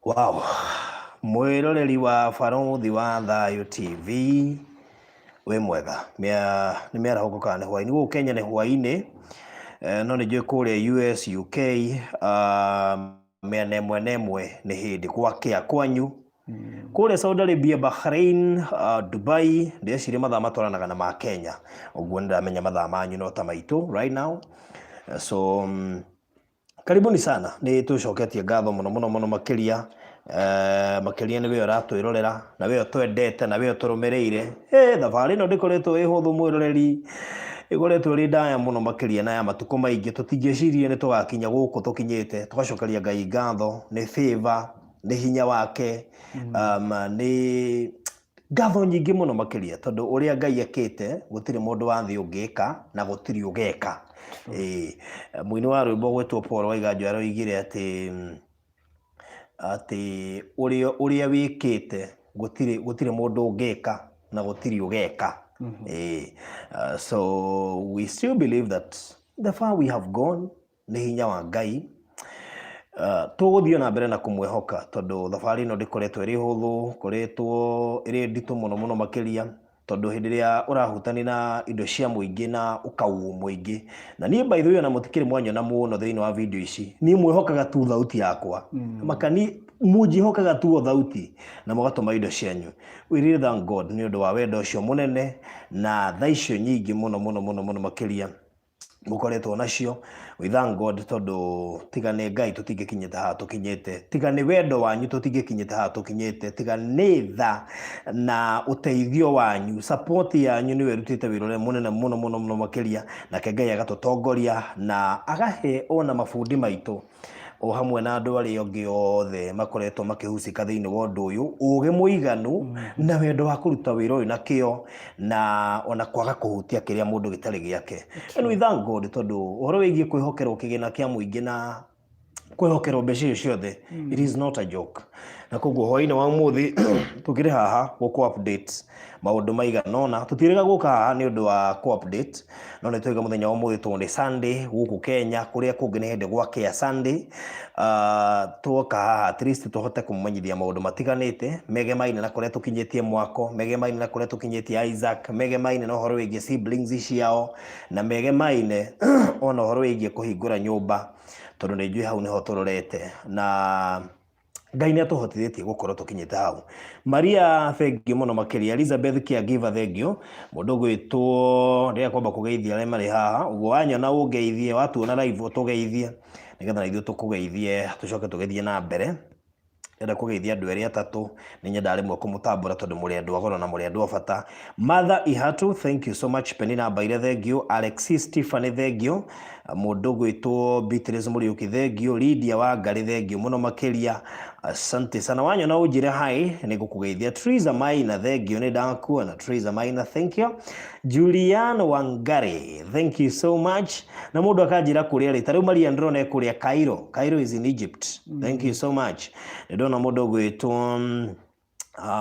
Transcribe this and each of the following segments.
Wow. Mwĩroreri wa Barũthi wa Thayũ TV wĩ mwega. Nĩ mĩarahũko kana nĩ hwainĩ. Gũkũ Kenya nĩ hwainĩ, no nĩ njũĩ kũrĩa US, UK, mĩena ĩmwe na ĩmwe nĩ hĩndĩ gwakĩa kwanyu. Kũrĩa Saudi Arabia, Bahrain, Dubai, ndĩreciria mathaa matwaranaga na ma Kenya. Ũguo nĩ ndamenya mathaa manyu no ta maitũ right now. So karibuni sana, nĩ tũcoketie ngatho mũno mũno mũno makĩria, makĩria nĩ we ũratwĩrorera na we ũtwendete na we ũtũrũmĩrĩire. Hey, thabarĩ ĩno ndĩkoretwo ĩ hũthũ mwĩroreri, ĩkoretwo ĩrĩ ndaya mũno makĩria na ya matukũ maingĩ. Tũtingĩcirie nĩ tũgakinya gũkũ tũkinyĩte. Tũgacokeria Ngai ngatho nĩ favor, nĩ hinya wake, nĩ ngatho nyingĩ mũno makĩria tondũ ũrĩa Ngai ekĩte gũtirĩ mũndũ wa thĩ ũngĩka na gũtirĩ ũgeka. Ĩĩ, mũini wa rwĩmbo gwĩtwo Paul Waiganjo aroigire atĩ ũrĩa wĩkĩte gũtirĩ mũndũ ũngĩka na gũtirĩ ũgeka. Ĩĩ, so we still believe that the far we have gone nĩ hinya wa Ngai. Tũgũthiĩ na mbere na kũmwĩhoka tondũ thabarĩ ĩno ndĩkoretwo ĩrĩ hũthũ, ĩkoretwo ĩrĩ nditũ mũno mũno makĩria tondũ hĩndĩ ĩrĩa ũrahutania na indo cia mũingĩ na ũkaũũ mũingĩ. Na niĩ by the way ona mũtikĩrĩ mwanyona mũno thĩinĩ wa video ici, niĩ mwĩhokaga tu thauti yakwa. Makani mũnjĩhokaga tu o thauti na mũgatũma indo cianyu. We really thank God nĩ ũndũ wa wendo ũcio mũnene na tha icio nyingĩ mũno mũno mũno mũno makĩria mũkoretwo nacio. We thank God tondũ tiga nĩ Ngai tũtingĩkinyĩte haha tũkinyĩte, tiga nĩ wendo wanyu tũtingĩkinyĩte haha tũkinyĩte, tiga nĩ tha na ũteithio wanyu, support yanyu nĩyo ĩrutĩte wĩra ũrĩa mũnene mũno mũno mũno makĩria, nake Ngai agatũtongoria na agahe ona mabundi maitũ o hamwe na andũ arĩa angĩ othe makoretwo makĩhusika thĩinĩ wa ũndũ ũyũ ũgĩ mũiganu na wendo wa kũruta wĩra ũyũ na kĩo na ona kwaga kũhutia kĩrĩa mũndũ gĩtarĩ gĩake. And we thank God tondũ ũhoro wĩgiĩ kwĩhokerwo kĩgĩna kĩa mũingĩ na kwĩhokerwo mbeca icio ciothe, it is not a joke. Na koguo hwainĩ wa ũmũthĩ tũkĩrĩ haha gũkũ update maũndũ maigana ũna. Tũtiĩrĩga gũka haha nĩ ũndũ wa kũ update, no nĩ twaiga mũthenya wa ũmũthĩ tondũ nĩ Sunday gũkũ Kenya, kũrĩa kũngĩ nĩ hĩndĩ gwakĩa Sunday. Tuoka haha at least tũhote kũmũmenyithia maũndũ matiganĩte megemaine na kũrĩa tũkinyĩtie mwako, megemaine na kũrĩa tũkinyĩtie Isaac, megemaine na ũhoro wĩgiĩ siblings ciao, na megemaine ona ũhoro wĩgiĩ kũhingũra nyũmba tondũ nĩ njũĩ hau nĩho tũrorete na Ngai nĩ atũhotithĩtie gũkorwo tũkinyĩte hau. Maria thengiũ mũno makĩria, Elizabeth Caregiver thengiũ, mũndũ ũgwĩtwo ndĩrenda kwamba kũgeithia arĩa marĩ haha, ũguo wanyona ũngeithie, watuona live ũtũgeithie nĩgetha na ithuĩ tũkũgeithie tũcoke tũgĩthiĩ na mbere. Ndĩrenda kũgeithia andũ erĩ atatũ, nĩ nyendaga rĩmwe kũmũtambũra tondũ mũrĩ andũ a goro na mũrĩ andũ a bata. Martha Ihatu, thank you so much. Penina Mbaire, thengiũ. Alexis Tiffany, thengiũ. Mũndũ ũgwĩtwo Beatrice Mũriũki, thengiũ. Lydia Wangari, thengiũ mũno makĩria, asante sana. Wanyona ũnjĩre hi, nĩ ngũkũgeithia. Teresa Maina, thengiũ, nĩ ndakuona. Teresa Maina, thank you. Julian Wangari, thank you so much. Na mũndũ akanjĩra kũrĩa rĩ, ta rĩu Maria ndĩrona e kũrĩa Cairo. Cairo is in Egypt. Thank you so much. Nĩ ndona mũndũ ũgwĩtwo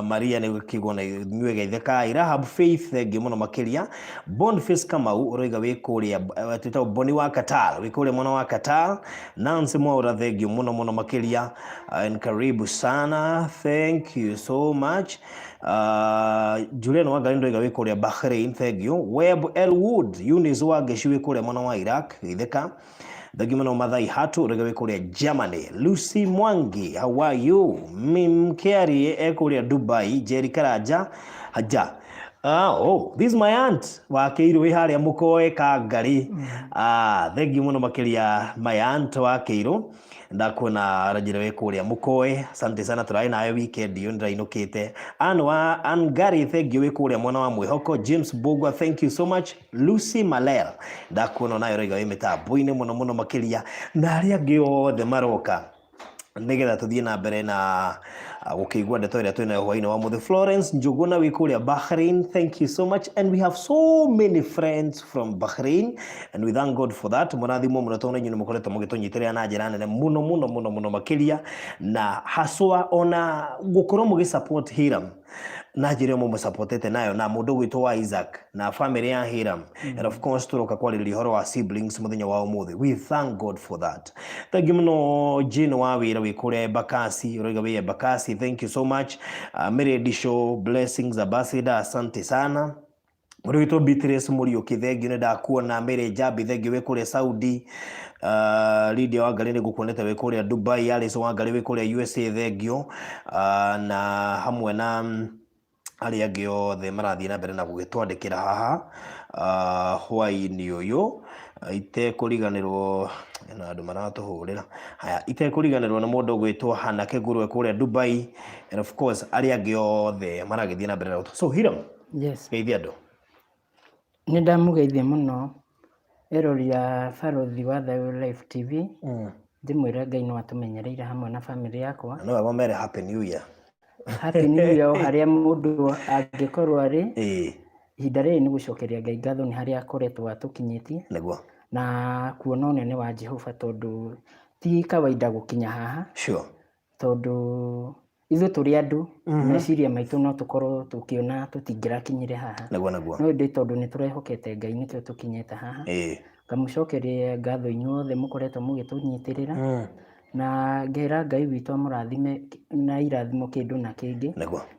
Maria nĩ gũkĩgwo na inyuĩ geithĩkai. Rahab Faith, thengiũ mũno makĩria. Boniface Kamau ũroiga wĩ kũrĩa, twĩtagwo Boni wa Qatar, wĩ kũrĩa mwena wa Qatar. Nancy Mwaura, thengiũ mũno mũno makĩria, and karibu sana, thank you so much. Julian Wangari ndoiga wĩ kũrĩa Bahrain, thank you. Webb Elwood Eunice Wangeshi wĩ kũrĩa mwena wa Iraq, geithĩka. Thengiũ mũno. Mathai Hatu ũroiga wĩ kũrĩa Germany. Lucy Mwangi, how are you? Mimkeari e kũrĩa Dubai. Jerry Karanja Haja. Oh, this is my aunt wa Kĩirũ wĩ harĩa Mũkoe Kangari. Thengiũ mũno makĩria my aunt wa Kĩirũ, ndakuona aranjĩra wĩ kũrĩa Mũkoe, asante sana, tũrarĩ nawe weekend ĩyo ndĩrainũkĩte. Ann wa Ann Gary, thank you, wĩ kũrĩa mwena wa Mwĩhoko. James Bogwa, thank you so much. Lucy Malel, ndakuona nayo ũroiga wĩ mĩtambo-inĩ mũno mũno makĩria, na arĩa angĩ othe maroka nĩgetha tũthiĩ na mbere na gũkĩigua ndeto ĩrĩa twĩnayo hwainĩ wa mũthĩ. Florence Njuguna wĩ kũrĩa Bahrain, thank you so much, and we have so many friends from Bahrain and we thank God for that. Mũrathimwo mũno tondũ inyuĩ nĩ mũkoretwo mũgĩtũnyitĩrĩra na njĩra nene mũno mũno mũno mũno makĩria, na haswa ona gũkorwo mũgĩ support Hiram. Na njĩra ĩmwe mũsupportete nayo na mũndũ ũgwĩtwo wa Isaac na family ya Hiram. And of course tũroka kwarĩrĩria ũhoro wa siblings mũthenya wa ũmũthĩ. We thank God for that. Thank you mũno Jane wa wĩra wĩ kũrĩa Embakasi, ũroiga wĩ Embakasi. Thank you so much. Mary Disho, Blessings Ambassador, asante sana. Mũndũ witũ Beatrice Mũriũki, thengiũ nĩ ndakuona. Mary Njambi, thengiũ wĩ kũrĩa Saudi. Lydia Wangari nĩ ngũkuonete wĩ kũrĩa Dubai. Alice Wangari wĩ kũrĩa USA, thengiũ. Na hamwe na arĩa angĩ othe marathiĩ na mbere na gũgĩtwandĩkĩra haha hwaĩ-inĩ ũyũ, itekũriganĩrwo na andũ maratũhũrĩra haya, itekũriganĩrwo nĩ mũndũ ũgwĩtwo Hannah Kĩgurwe kũrĩa Dubai, and of course arĩa angĩ othe maragĩthiĩ na mbere na so Hiram. Yes. Geithia andũ. Nĩ ndamũgeithia mũno erori a Barothi wa Thayũ Live TV. Ndĩmwĩre Ngai no atũmenyereire hamwe na bamĩrĩ yakwa. Na no wega ũmere Happy New Year. Happy New Year o harĩa mũndũ angĩkorwo arĩ. Ihinda rĩrĩ nĩ gũcokeria Ngai ngatho nĩ harĩa akoretwo atũkinyĩtie. Na kuona ũnene wa Jehova tondũ ti kawaida gũkinya haha. Tondũ ithuĩ tũrĩ andũ, meciria maitũ no tũkorwo tũkĩona tũtingĩrakinyire haha. Nĩguo, nĩguo. No ĩndĩ tondũ nĩ tũrehokete Ngai nĩkĩo tũkinyĩte haha. Ngamũcokeria ngatho inyuothe mũkoretwo mũgĩtũnyitĩrĩra. Na ngera Ngai witũ amũrathime na irathimo kĩndũ na kĩngĩ.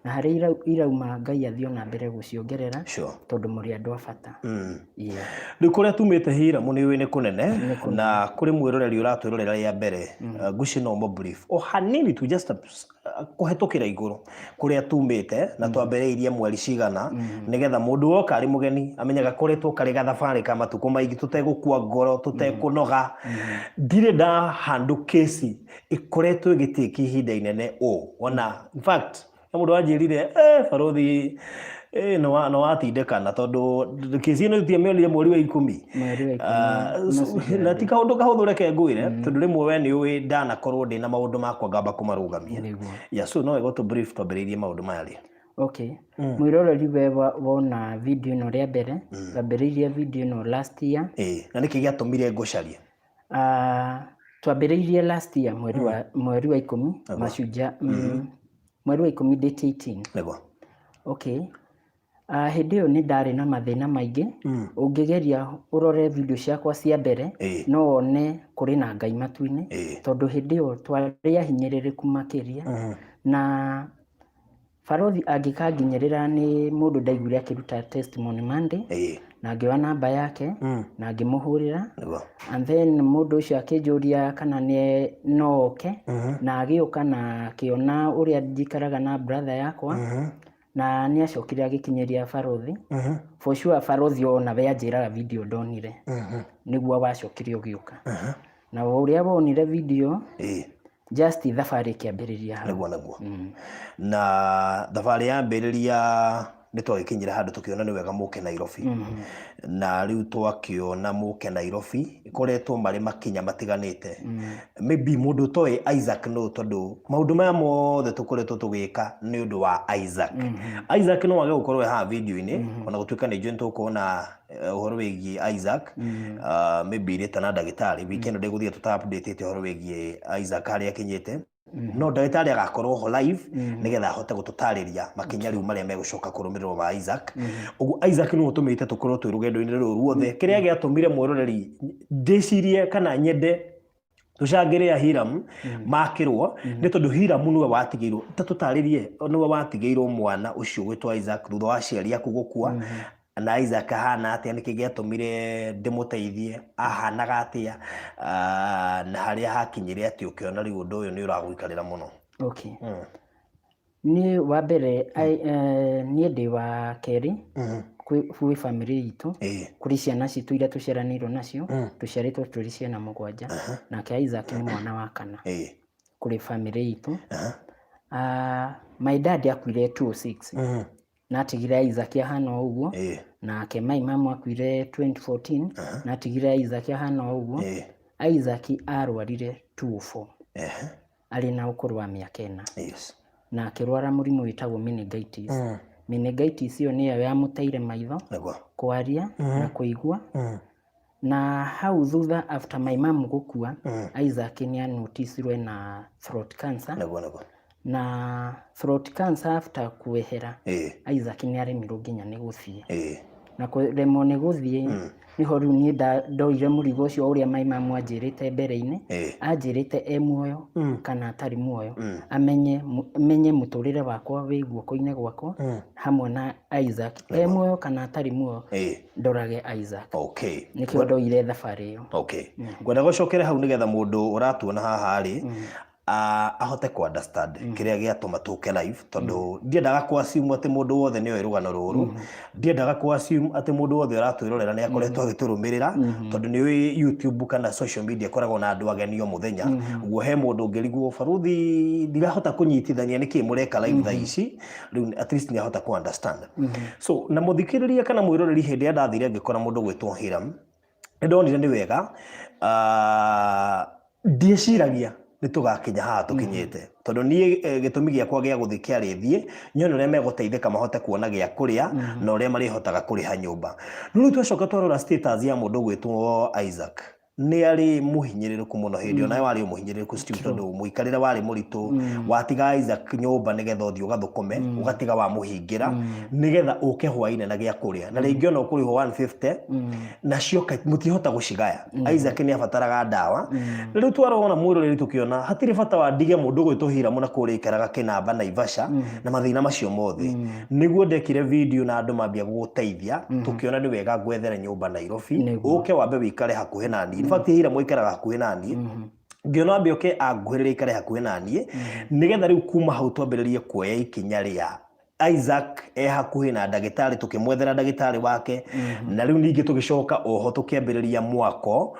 Na harĩa irauma Ngai athiĩ ona mbere gũciongerera. Tondũ mũrĩ andũ a bata. Rĩu kũrĩa tumĩte Hiramu nĩ ũĩ nĩ kũnene, na kũrĩ mwĩroreri ũratwĩrorera rĩa mbere, ngwĩciria no ũmũ brief o hanini tu, just kũhetũkĩra igũrũ kũrĩa tumĩte na twambĩrĩirie mweri cigana, nĩgetha mũndũ woka arĩ mũgeni amenyaga koretwo karĩ gathabarĩ ka matukũ maingĩ tũtegũkua ngoro, tũtekũnoga. Ndirĩ ndahandũ kesi ĩkoretwo ĩgĩtĩki ihinda inene ũũ ona. In fact, na mũndũ wanjĩrire, "Barothi, nĩ watindĩkana tondũ kesi ĩno tũtiamĩonire mweri wa 10." Mweri wa 10, Na ti kaũndũ kahũthũ, reke ngwĩre, tondũ rĩmwe we nĩ ũĩ ndanakorwo ndĩ na maũndũ makwa ngamba kũmarũgamia. Yeah, so no wega ũtũ brief twambĩrĩirie maũndũ maya rĩ. Okay. Mwĩroreri, we wona video ĩno rĩa mbere, twambĩrĩirie video ĩno last year. Ĩĩ, na nĩkĩ gĩatũmire ngũcarie? Twambĩrĩirie last year mweri wa 10, Mashujaa, mweri wa 10 date 18. Okay. Hĩndĩ ĩyo nĩ ndarĩ na mathĩna maingĩ. Ũngĩgeria ũrore video ciakwa cia mbere, no wone kũrĩ na Ngai matu-inĩ, tondũ hĩndĩ ĩyo twarĩ ahinyĩrĩrĩku makĩria. Na barothi angĩkanginyĩrĩra nĩ mũndũ ndaiguire akĩruta testimony Monday, na ngĩoya namba yake na ngĩmũhũrĩra. And then mũndũ ũcio akĩnjũria kana nĩ no oke, na agĩũka na akĩona ũrĩa njikaraga na brother yakwa, na nĩ acokire agĩkinyĩria barothi. For sure barothi ona we anjĩraga video ndonire nĩguo wacokire ũgĩũka, na ũrĩa wonire video, just thabarĩ ĩkĩambĩrĩria hau. Nĩguo. Na thabarĩ yambĩrĩria nĩ twagĩkinyire handũ tũkĩona nĩ wega mũke Nairobi, na rĩu twakĩona mũke Nairobi ĩkoretwo marĩ makinya matiganĩte. Maybe mũndũ ũtoĩ Isaac no tondũ maũndũ maya mothe tũkoretwo tũgĩka nĩ ũndũ wa Isaac. Isaac no age gũkorwo e haha video-inĩ, ona gũtuĩka nĩ njũĩ nĩ tũkuona ũhoro wĩgiĩ Isaac, maybe rĩta na ndagĩtarĩ wiki ĩno ndĩgũthiĩ tũta update ũhoro wĩgiĩ Isaac harĩa akinyĩte, no ndagĩtarĩ agakorwo ho live nĩgetha ahote gũtũtarĩria makinya rĩu marĩa megũcoka kũrũmĩrĩrwo ma Isaac. Ũguo Isaac nĩwe ũtũmĩte tũkorwo twĩ rũgendo-inĩ rũrũ ruothe. Kĩrĩa gĩatũmire mwĩroreri ndĩcirie kana nyende tũcangĩre a Hiram makĩrwo nĩ tondũ Hiram nĩwe watigĩirwo, ta tũtarĩrie, nĩwe watigĩirwo mwana ũcio gwĩtwo Isaac thutha wa aciari aku gũkua. Na Isaac ahana atĩa? Nĩkĩ gĩatũmire ndĩmũteithie? Ahanaga atĩa? Na harĩa hakinyire atĩ ũkĩona rĩu ũndũ ũyũ nĩ ũragũikarĩra mũno? Okay. Niĩ wa mbere, niĩ ndĩ wa kerĩ kwĩ bamĩrĩ itũ. Kũrĩ ciana citũ iria tũciaranĩirwo nacio, tũciarĩtwo tũrĩ ciana mũgwanja, nake Isaac nĩ mwana wa kana kũrĩ bamĩrĩ itũ. My dad akuire 2006 na atigire Isaac ahana o ũguo. Nake my mom akuire 2014 na atigire Isaac ahana o ũguo. Isaac arwarire 2004 arĩ na ũkũrũ wa mĩaka 4 na akĩrwara mũrimũ wĩtagwo meningitis. Meningitis ĩyo nĩyo yamũteire maitho, kwaria na kũigua. Na hau thutha, after my mom gũkua, Isaac nĩ anoticirwo ena throat cancer. Nĩguo. Na throat cancer after kwehera, Isaac nĩ aremirwo nginya nĩ gũthiĩ. Na kũremwo nĩ gũthiĩ, nĩho rĩu niĩ ndoire mũrigo ũcio ũrĩa my mum anjĩrĩte mbere-inĩ, anjĩrĩte e muoyo kana atarĩ muoyo, amenye menye mũtũrĩre wakwa wĩ guoko-inĩ gwakwa hamwe na Isaac, e muoyo kana atarĩ muoyo, ndorage Isaac. Nĩkĩo ndoire thabarĩ ĩyo. Okay. Ngwenda gũcokere hau nĩgetha mũndũ ũratuona haha rĩ, ahote ku understand kĩrĩa gĩatũma tũke live, tondũ ndiendaga ku assume atĩ mũndũ wothe nĩ oĩ rũgano rũrũ, ndiendaga ku assume atĩ mũndũ wothe ũratwĩrorera nĩ akoretwo agĩtũrũmĩrĩra, tondũ nĩ ũĩ YouTube kana social media ĩkoragwo na andũ ageni o mũthenya. Ũguo he mũndũ ũngĩrigwo, "Baruthi, ndirahota kũnyitithania nĩkĩ mũreka live thaa ici." Rĩu at least nĩ ahota ku understand. So na mũthikĩrĩria kana mwĩroreri, hĩndĩ ĩrĩa ndathire ngĩkora mũndũ gwĩtwo Hiram, nĩ ndonire nĩ wega. Ndieciragia nĩ tũgakinya haha tũkinyĩte, tondũ niĩ gĩtũmi gĩakwa gĩa gũthiĩ kĩarĩ thiĩ nyone ũrĩa megũteithĩka, mahote kuona gĩa kũrĩa na ũrĩa marĩhotaga kũrĩha nyũmba. No rĩu twacoka twarora status ya mũndũ gwĩtwo Isaac, nĩ arĩ mũhinyĩrĩrĩku mũno. Hĩndĩ onawe warĩ o mũhinyĩrĩrĩku still, tondũ mũikarĩre warĩ mũritũ. Watiga Isaac nyũmba nĩgetha ũthiĩ ũgathũkũme, ũgatiga wamũhingĩra nĩgetha ũke hwainĩ na gĩa kũrĩa, na rĩngĩ ona ũkũrĩhwo 150, nacio mũtihota gũcigaya. Isaac nĩ abataraga ndawa. Na rĩu twarona, mwĩroreri, tũkĩona hatirĩ bata wa ndige mũndũ gwĩtwo Hiramu na kũrĩa ikaraga Kĩnamba Naivasha na mathĩna macio mothe. Nĩguo ndekire video na andũ mambia gũgũteithia, tũkĩona nĩ wega ngwethere nyũmba Nairobi, ũke wambe wĩikare hakuhĩ na niĩ. In fact, Hiramu aikaraga hakuhĩ na niĩ. Ngĩona ambe oke anguhĩrĩrie, aikare hakuhĩ na niĩ, nĩgetha rĩu kuma hau twambĩrĩrie kuoya ikinya rĩa Isaac e hakuhĩ na ndagĩtarĩ, tũkĩmwethera ndagĩtarĩ wake. Na rĩu ningĩ tũgĩcoka oho tũkĩambĩrĩria mwako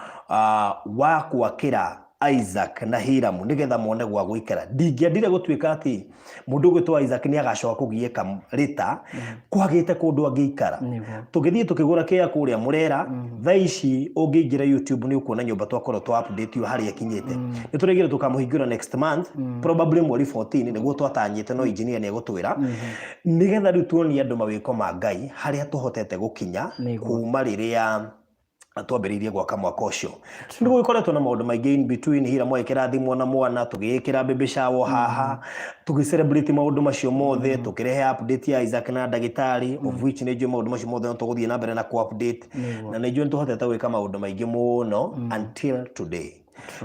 wa gwakĩra Isaac na Hiramu nĩgetha mone gwa gũikara. Ndingĩendire gũtuĩka atĩ mũndũ ũgwĩtwo Isaac nĩ agacoka kũgiĩka rĩta kwagĩte kũndũ angĩikara. Tũgĩthiĩ tũkĩgũra kĩa kũrĩa Mũrera. Thaa ici ũngĩingĩra YouTube nĩ ũkuona nyũmba twakorwo twa update yo harĩa ĩkinyĩte. Nĩ tũrĩgĩre tũkamũhingũra next month, probably mweri 14 nĩguo twatanyĩte, no engineer nĩ egũtwĩra, nĩgetha rĩu tuonie andũ mawĩko ma Ngai harĩa tũhotete gũkinya kuma rĩrĩa twambĩrĩirie gwaka mwaka ũcio. Nĩ gũgĩkoretwo na maũndũ maingĩ in between. Hira mwagĩkĩrathimwo na mwana, tũgĩĩkĩra baby shower haha, tũgĩ celebrate maũndũ macio mothe, tũkĩrehe update ya Isaac na ndagĩtarĩ, of which nĩ njũĩ maũndũ macio mothe no tũgũthiĩ na mbere na ku update. Na nĩ njũĩ nĩ tũhotete gwĩka maũndũ maingĩ mũno until today.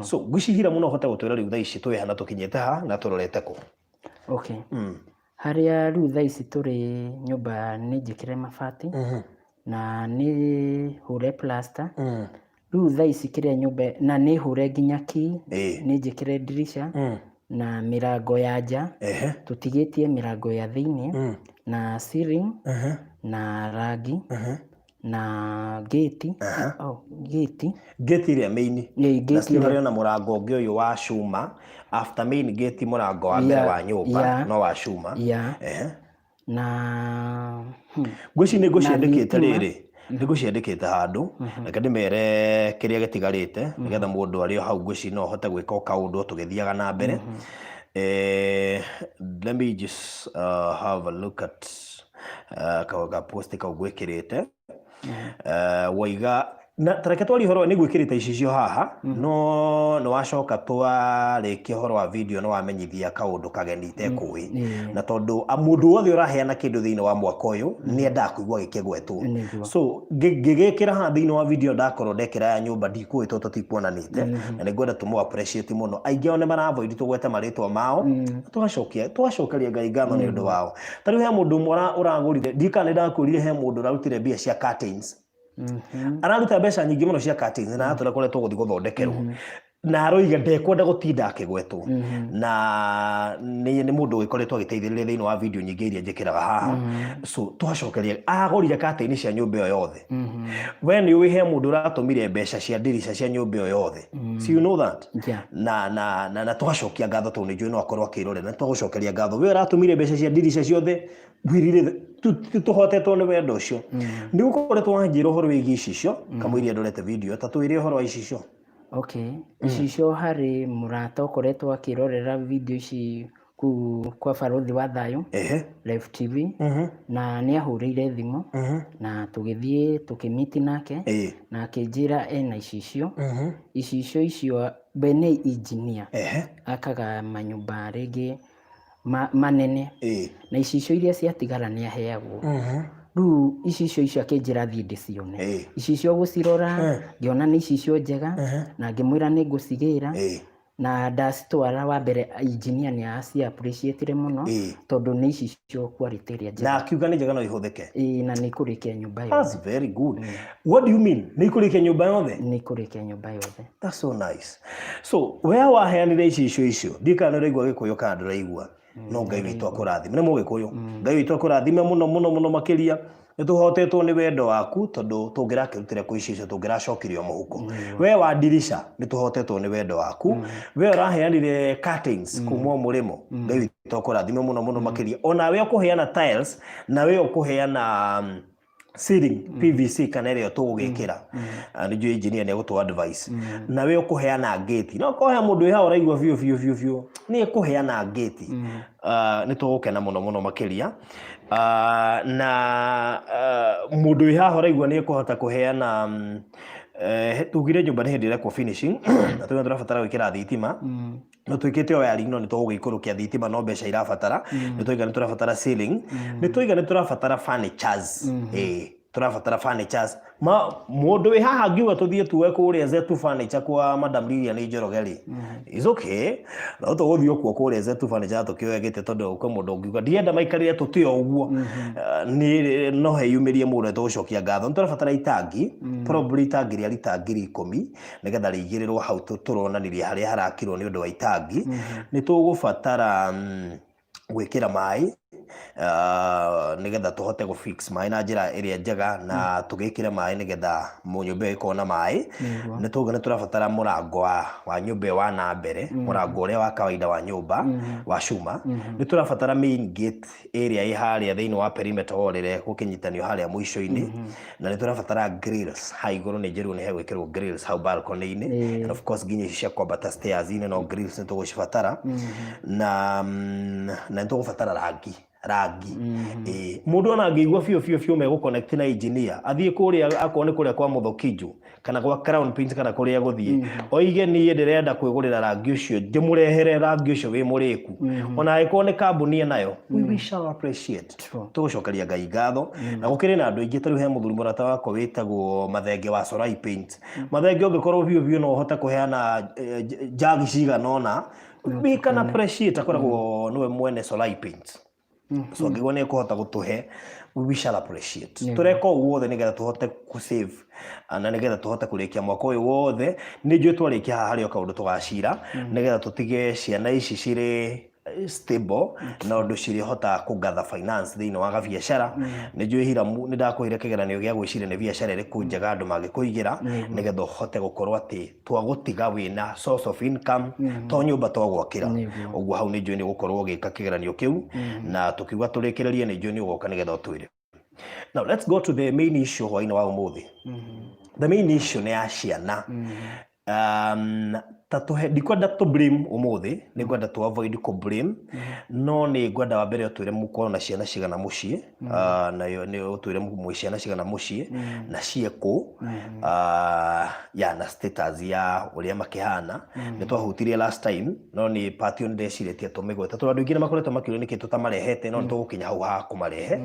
So ngwĩciria mũno ũhote gũtwĩra rĩu thaa ici twĩ ha na tũkinyĩte ha na tũrorete kũ. Okay. Harĩa rĩu thaa ici tũrĩ, nyũmba nĩ njĩkĩre mabati na nĩ hũre plaster. Rĩu thaa ici kĩrĩa nyũmba na nĩ hũre nginya key, nĩ njĩkĩre ndirisha na mĩrango ya nja. Tũtigĩtie mĩrango ya thĩiniĩ na ceiling na rangi na gate. Oh, gate. Gate ĩrĩa main. Ĩĩ, na gate still ĩrĩa harĩ ona mũrango ũngĩ ũyũ wa cuma after main gate, mũrango wa mbere wa nyũmba, no wa cuma. Na Ngwĩci nĩ na ngũciandĩkĩte thitima. Rĩrĩ nĩ ngũciandĩkĩte handũ, reke ndĩmere kĩrĩa gĩtigarĩte nĩgetha mũndũ arĩ o hau ngwĩci no ahote gwĩka o kaũndũ o tũgĩthiaga na mbere. Let me just have a look at ka post kau gwĩkĩrĩte. Waiga na tareke twarie ũhoro, nĩ gwĩkĩrĩte icicio haha, no nĩ wacoka twarĩkia ũhoro wa video nĩ wamenyithia kaũndũ kageni itekũĩ. Na tondũ mũndũ wothe ũraheana kĩndũ thĩinĩ wa mwaka ũyũ nĩ endaga kũigua gĩkĩgwetwo. So ngĩgĩkĩra haha thĩinĩ wa video, ndakorwo ndekĩra ya nyũmba ndikũĩ tondũ tũtikuonanĩte, na nĩ ngwenda tũmũ appreciate mũno. Aingĩ ao nĩ mara avoid tũgwete marĩtwa mao. Tũgacokia tũgacokeria Ngai ngatho nĩ ũndũ wao. Ta rĩu he mũndũ ũmwe ũragũrire, ndiũĩ kana nĩ ndakwĩrire, he mũndũ ũrarutire mbia cia curtains. Araruta mbeca nyingĩ mũno cia curtains na aratwĩra kũrĩa tũgũthiĩ gũthondekerwo, na aroiga ndekwenda gũtinda akĩgwetwo, na nĩ mũndũ ũgĩkoretwo agĩteithĩrĩria thĩinĩ wa video nyingĩ iria njĩkĩraga haha. So twacokeria agũrire curtain cia nyũmba ĩyo yothe. We nĩ ũĩ he mũndũ ũratũmire mbeca cia ndirica cia nyũmba ĩyo yothe? So you know that. Na tũgacokia ngatho tondũ nĩ njũĩ no akorwo akĩrorera. Na twagũcokeria ngatho we ũratũmire mbeca cia ndirica ciothe. Ngwĩrire tũhotetwo nĩ wendo ũcio. Nĩ ũkoretwo wanjĩra ũhoro wĩgiĩ icicio kamũiria ndorete video, ta twĩre ũhoro wa icicio. Okay, icicio, harĩ mũrata ũkoretwo akĩrorera video ici kũu kwa Barũthi wa Thayũ Live TV, na nĩ ahũrĩire thimũ na tũgĩthiĩ tũkĩmiti nake, na akĩnjĩra ena icicio. Icicio icio we nĩ engineer, akaga manyũmba rĩngĩ. Manene na icicio iria ciatigara nĩ aheagwo. Rĩu icicio icio akĩnjĩra thiĩ ndĩcione. Icicio gũcirora ngĩona nĩ icicio njega na ngĩmwĩra nĩ ngũcigĩra. Na ndacitwara, wa mbere engineer nĩ aci appreciate mũno tondũ nĩ icicio quality ĩrĩa njega. Na akiuga nĩ njega, no ihũthĩke. Ĩĩ, na nĩ ikũrĩkia nyũmba yothe. That's very good. What do you mean, nĩ ikũrĩkia nyũmba yothe? Nĩ ikũrĩkia nyũmba yothe. That's so nice. So we waheanire icicio icio, ndiũ kana nĩ ũraigua Gĩkũyũ kana ndũraigua, no Ngai witũ akũrathime. Nĩ Mũgĩkũyũ. Ngai witũ akũrathime mũno mũno mũno makĩria. Nĩ tũhotetwo nĩ wendo waku, tondũ tũngĩrakĩrutire kũ icicio? Tũngĩracokirio mũhuko. We wa ndirica, nĩ tũhotetwo nĩ wendo waku. We ũraheanire curtains kuma o mũrĩmo, Ngai witũ akũrathime mũno mũno makĩria. Onawe ũkũheana tiles, nawe ũkũheana ceiling PVC kana ĩrĩa tũgũgĩkĩra. Ah, nĩ njũĩ engineer nĩ egũtũ advice. Nawe ũkũheana ngĩti, no korwo he mũndũ wĩ haha ũraigua biũ biũ biũ biũ nĩ ekũheana ngĩti. Ah, nĩ tũgũkena mũno mũno makĩria. Ah, na mũndũ wĩ haha ũraigua nĩ ekũhota kũheana tugire nyũmba nĩ hĩndĩ ĩrekwo finishing na tuge tũrabatara gwĩkĩra thitima, no twĩkĩte o wiring, no nĩ tũgũgĩikũrũkia thitima, no mbeca irabatara. Nĩ twaiga nĩ tũrabatara ceiling, nĩ twaiga nĩ tũrabatara furnitures. Ĩĩ, tũrabatara furnitures. Ma mũndũ wĩ haha ngiuga tũthiĩ tuoe kũrĩa Zetu Furniture kwa Madam Lilian Njoroge rĩ, is okay, no tũgũthiĩ okuo kũrĩa Zetu Furniture tũkĩoe gĩtĩ, tondũ kwĩ mũndũ ũngiuga ndienda maikarĩre tũtĩ o ũguo. Nĩ no heyumĩrie mũndũ, tũgũcokia ngatho. Nĩ tũrabatara itangi, probably itangi rĩa rita 10,000, nĩgetha rĩigĩrĩrwo hau tũronanirie harĩa harakirwo nĩ ũndũ wa itangi. Nĩ tũgũbatara gwĩkĩra maĩ, nĩgetha tũhote gũ fix maĩ na njĩra ĩrĩa njega na tũgĩkĩre maĩ nĩgetha nyũmba ĩyo ĩkorwo na maĩ. Nĩ tũgũ nĩ tũrabatara mũrango wa nyũmba ĩyo wa na mbere, mũrango ũrĩa wa kawaida wa nyũmba wa cuma. Nĩ tũrabatara main gate ĩrĩa ĩ harĩa thĩinĩ wa perimeter wall ĩrĩa ĩgũkĩnyitanio harĩa mũico-inĩ, na nĩ tũrabatara grills ha igũrũ. Nĩ njĩrwo nĩ hegwĩkĩrwo grills hau balcony-inĩ. And of course nginya ici cia kwambata stairs-inĩ no grills nĩ tũgũcibatara. Na nĩ tũgũbatara rangi. Ĩĩ, mũndũ ona angĩigua biũ biũ biũ megũ connect na engineer, athiĩ kũrĩa, akorwo nĩ kũrĩa kwa Mũthokiju kana gwa Crown Paint kana kũrĩa gũthiĩ, oige niĩ ndĩrenda kwĩgũrĩra rangi ũcio, ndĩmũrehere rangi ũcio wĩ mũrĩku, ona angĩkorwo nĩ kambuni enayo, we shall appreciate. Tũgũcokeria Ngai ngatho. Na gũkĩrĩ na andũ aingĩ, ta rĩu he mũthuri mũrata wakwa wĩtagwo Mathenge wa Sorai Paint. Mathenge, ũngĩkorwo biũ biũ no ũhote kũheana njagi cigana ũna, we can appreciate. Akoragwo nĩwe mwene Sorai Paint, so angĩkorwo nĩ ekũhota gũtũhe, we shall appreciate. Tũreka ũguo wothe nĩgetha tũhote kũ save na nĩgetha tũhote kũrĩkia mwaka ũyũ wothe. Nĩ njũĩ twarĩkia haha harĩ o kaũndũ tũgacira, nĩgetha tũtige ciana ici cirĩ stable na ũndũ cirĩhota kũgather finance thĩinĩ wa gabiacara. Nĩ njũĩ Hiramu nĩ ndakũheire kĩgeranio gĩa gwĩciria nĩ biacara ĩrĩkũ njega andũ mangĩkũigĩra, nĩgetha ũhote gũkorwo atĩ twagũtiga wĩna source of income, to nyũmba twagwakĩra. Ũguo hau nĩ njũĩ nĩ ũgũkorwo ũgĩka kĩgeranio kĩu, na tũkiuga tũrĩkĩrĩrie, nĩ njũĩ nĩ ũgoka nĩgetha ũtwĩre. Now let's go to the main issue hwainĩ wa ũmũthĩ. The main issue nĩ ya ciana. Ta tũhe, ndikwenda tũ blame ũmũthĩ, nĩ ngwenda tũ avoid kũ blame, no nĩ ngwenda wa mbere ũtwĩre mũkorwo na ciana cigana mũciĩ. Ah, nayo nĩ ũtwĩre mwĩ ciana cigana mũciĩ na ciĩkũ, ya na status ya ũrĩa makĩhana. Nĩ twahutirie last time, no nĩ part ĩyo nĩndecirĩtie tũmĩgwete, tondũ andũ aingĩ nĩ makoretwo makĩũria nĩkĩ tũtamarehete, no nĩ tũgũkinya hau ha kũmarehe,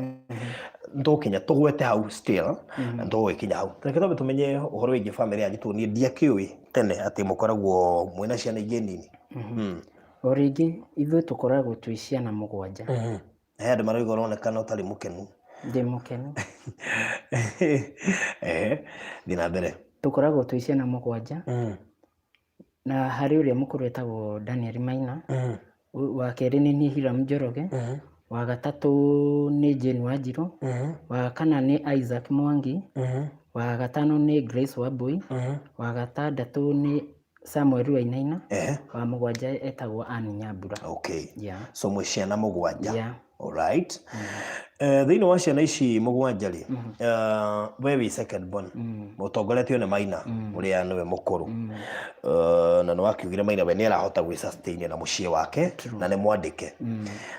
nĩ tũgũkinya tũgwete hau still, nĩ tũgũgĩkinya hau. Reke twambe tũmenye ũhoro wĩgiĩ bamĩrĩ yanyu, tondũ niĩ ndiakĩũĩ tene atĩ mũkoragwo mwĩna ciana ingĩ nini. O rĩngĩ ithuĩ tũkoragwo twĩ ciana 7. He andũ marauga ũronekana ũtarĩ mũkenu. Ndĩ mũkenu. Ehe, thiĩ na mbere. Tũkoragwo twĩ ciana 7. Na harĩ ũrĩa mũkũrũ etagwo Daniel Maina, wa kerĩ nĩ niĩ Hiram Njoroge, wa gatatũ nĩ Jane Wanjirũ, wa kana nĩ Isaac Mwangi, wa gatano nĩ Grace Wambui, wa gatandatũ nĩ Samuel Wainaina, wa mũgwanja etagwo Ann Nyambura. Okay. So mwĩ ciana 7. Alright. Thĩinĩ wa ciana ici 7 rĩ, we wĩ second born, mũtongoretio nĩ Maina ũrĩa nĩwe mũkũrũ. Na nĩ wakiugire Maina we nĩ arahota gwĩ sustain na mũciĩ wake na nĩ mwandĩke.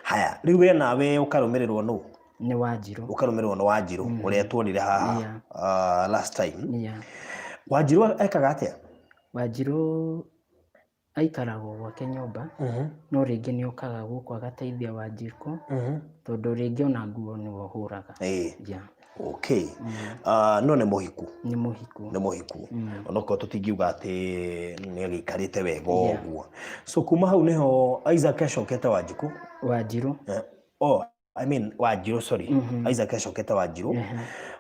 Haya, rĩu we nawe ũkarũmĩrĩrwo nũ? Nĩ Wanjirũ. Ũkarũmĩrĩrwo nĩ Wanjirũ ũrĩa tuonire haha last time. Wanjirũ ekaga atĩa? Wanjirũ Aikaraga o gwake nyũmba, no rĩngĩ nĩ okaga gũkũ agateithia Wanjikũ, tondũ rĩngĩ ona nguo nĩwe ũhũraga. Yeah. Okay. Ah, no nĩ mũhiku? Nĩ mũhiku. Nĩ mũhiku, onokorwo tũtingiuga atĩ nĩ agĩikarĩte wega ũguo. So kuma hau nĩho Isaac acokete Wanjikũ? Wanjirũ. Oh, I mean Wanjirũ, sorry. Isaac acokete Wanjirũ.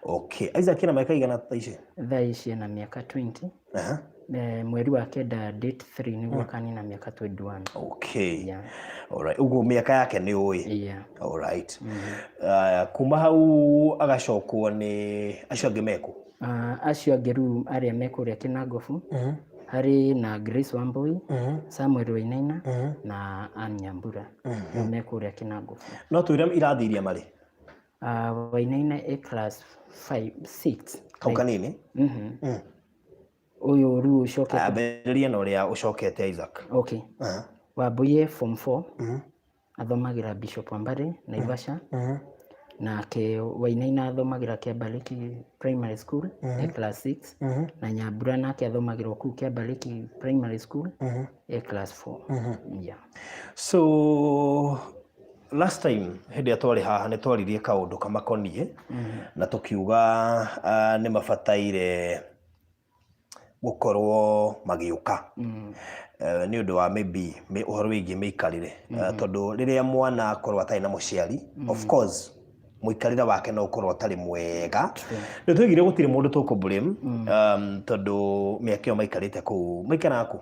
Okay, Isaac ena mĩaka igana thaa ici? Thaa ici ena mĩaka 20. Mweri wa kenda date 3 nĩguo akanina mĩaka 21. Okay. Yeah. Alright, ũguo mĩaka yake nĩ ũĩ? Yeah. Alright. Kuma hau agacokwo nĩ acio angĩ mekũ? Acio angĩ rĩu arĩa me kũrĩa Kĩnangobu, harĩ na Grace Wambui, Samuel Wainaina na Ann Nyambura, rĩu me kũrĩa Kĩnangobu. No twĩre irathi iria marĩ? Wainaina e class 5 6. Kau kanini? Ũyũ rĩu ũcokete. Ambĩrĩria na ũrĩa ũcokete, Isaac. Okay. Wambui e form 4, athomagĩra Bishop Wambare, Naivasha. Nake Wainaina athomagĩra Kĩambarĩki Primary School, e class 6, na Nyambura nake athomagĩra o kũu Kĩambarĩki Primary School, e class 4. Yeah. So last time hĩndĩ ĩrĩa twarĩ haha nĩ twaririe kaũndũ kamakoniĩ na tũkiuga nĩ mabataire gũkorwo magĩũka nĩ ũndũ wa maybe ũhoro wĩgiĩ mĩikarĩre, tondũ rĩrĩa mwana akorwo atarĩ na mũciari, of course mũikarĩre wake no ũkorwo ũtarĩ mwega. Nĩ twaigire gũtirĩ mũndũ tũkũ blame, tondũ mĩaka ĩyo maikarĩte kũu, maikaraga kũ?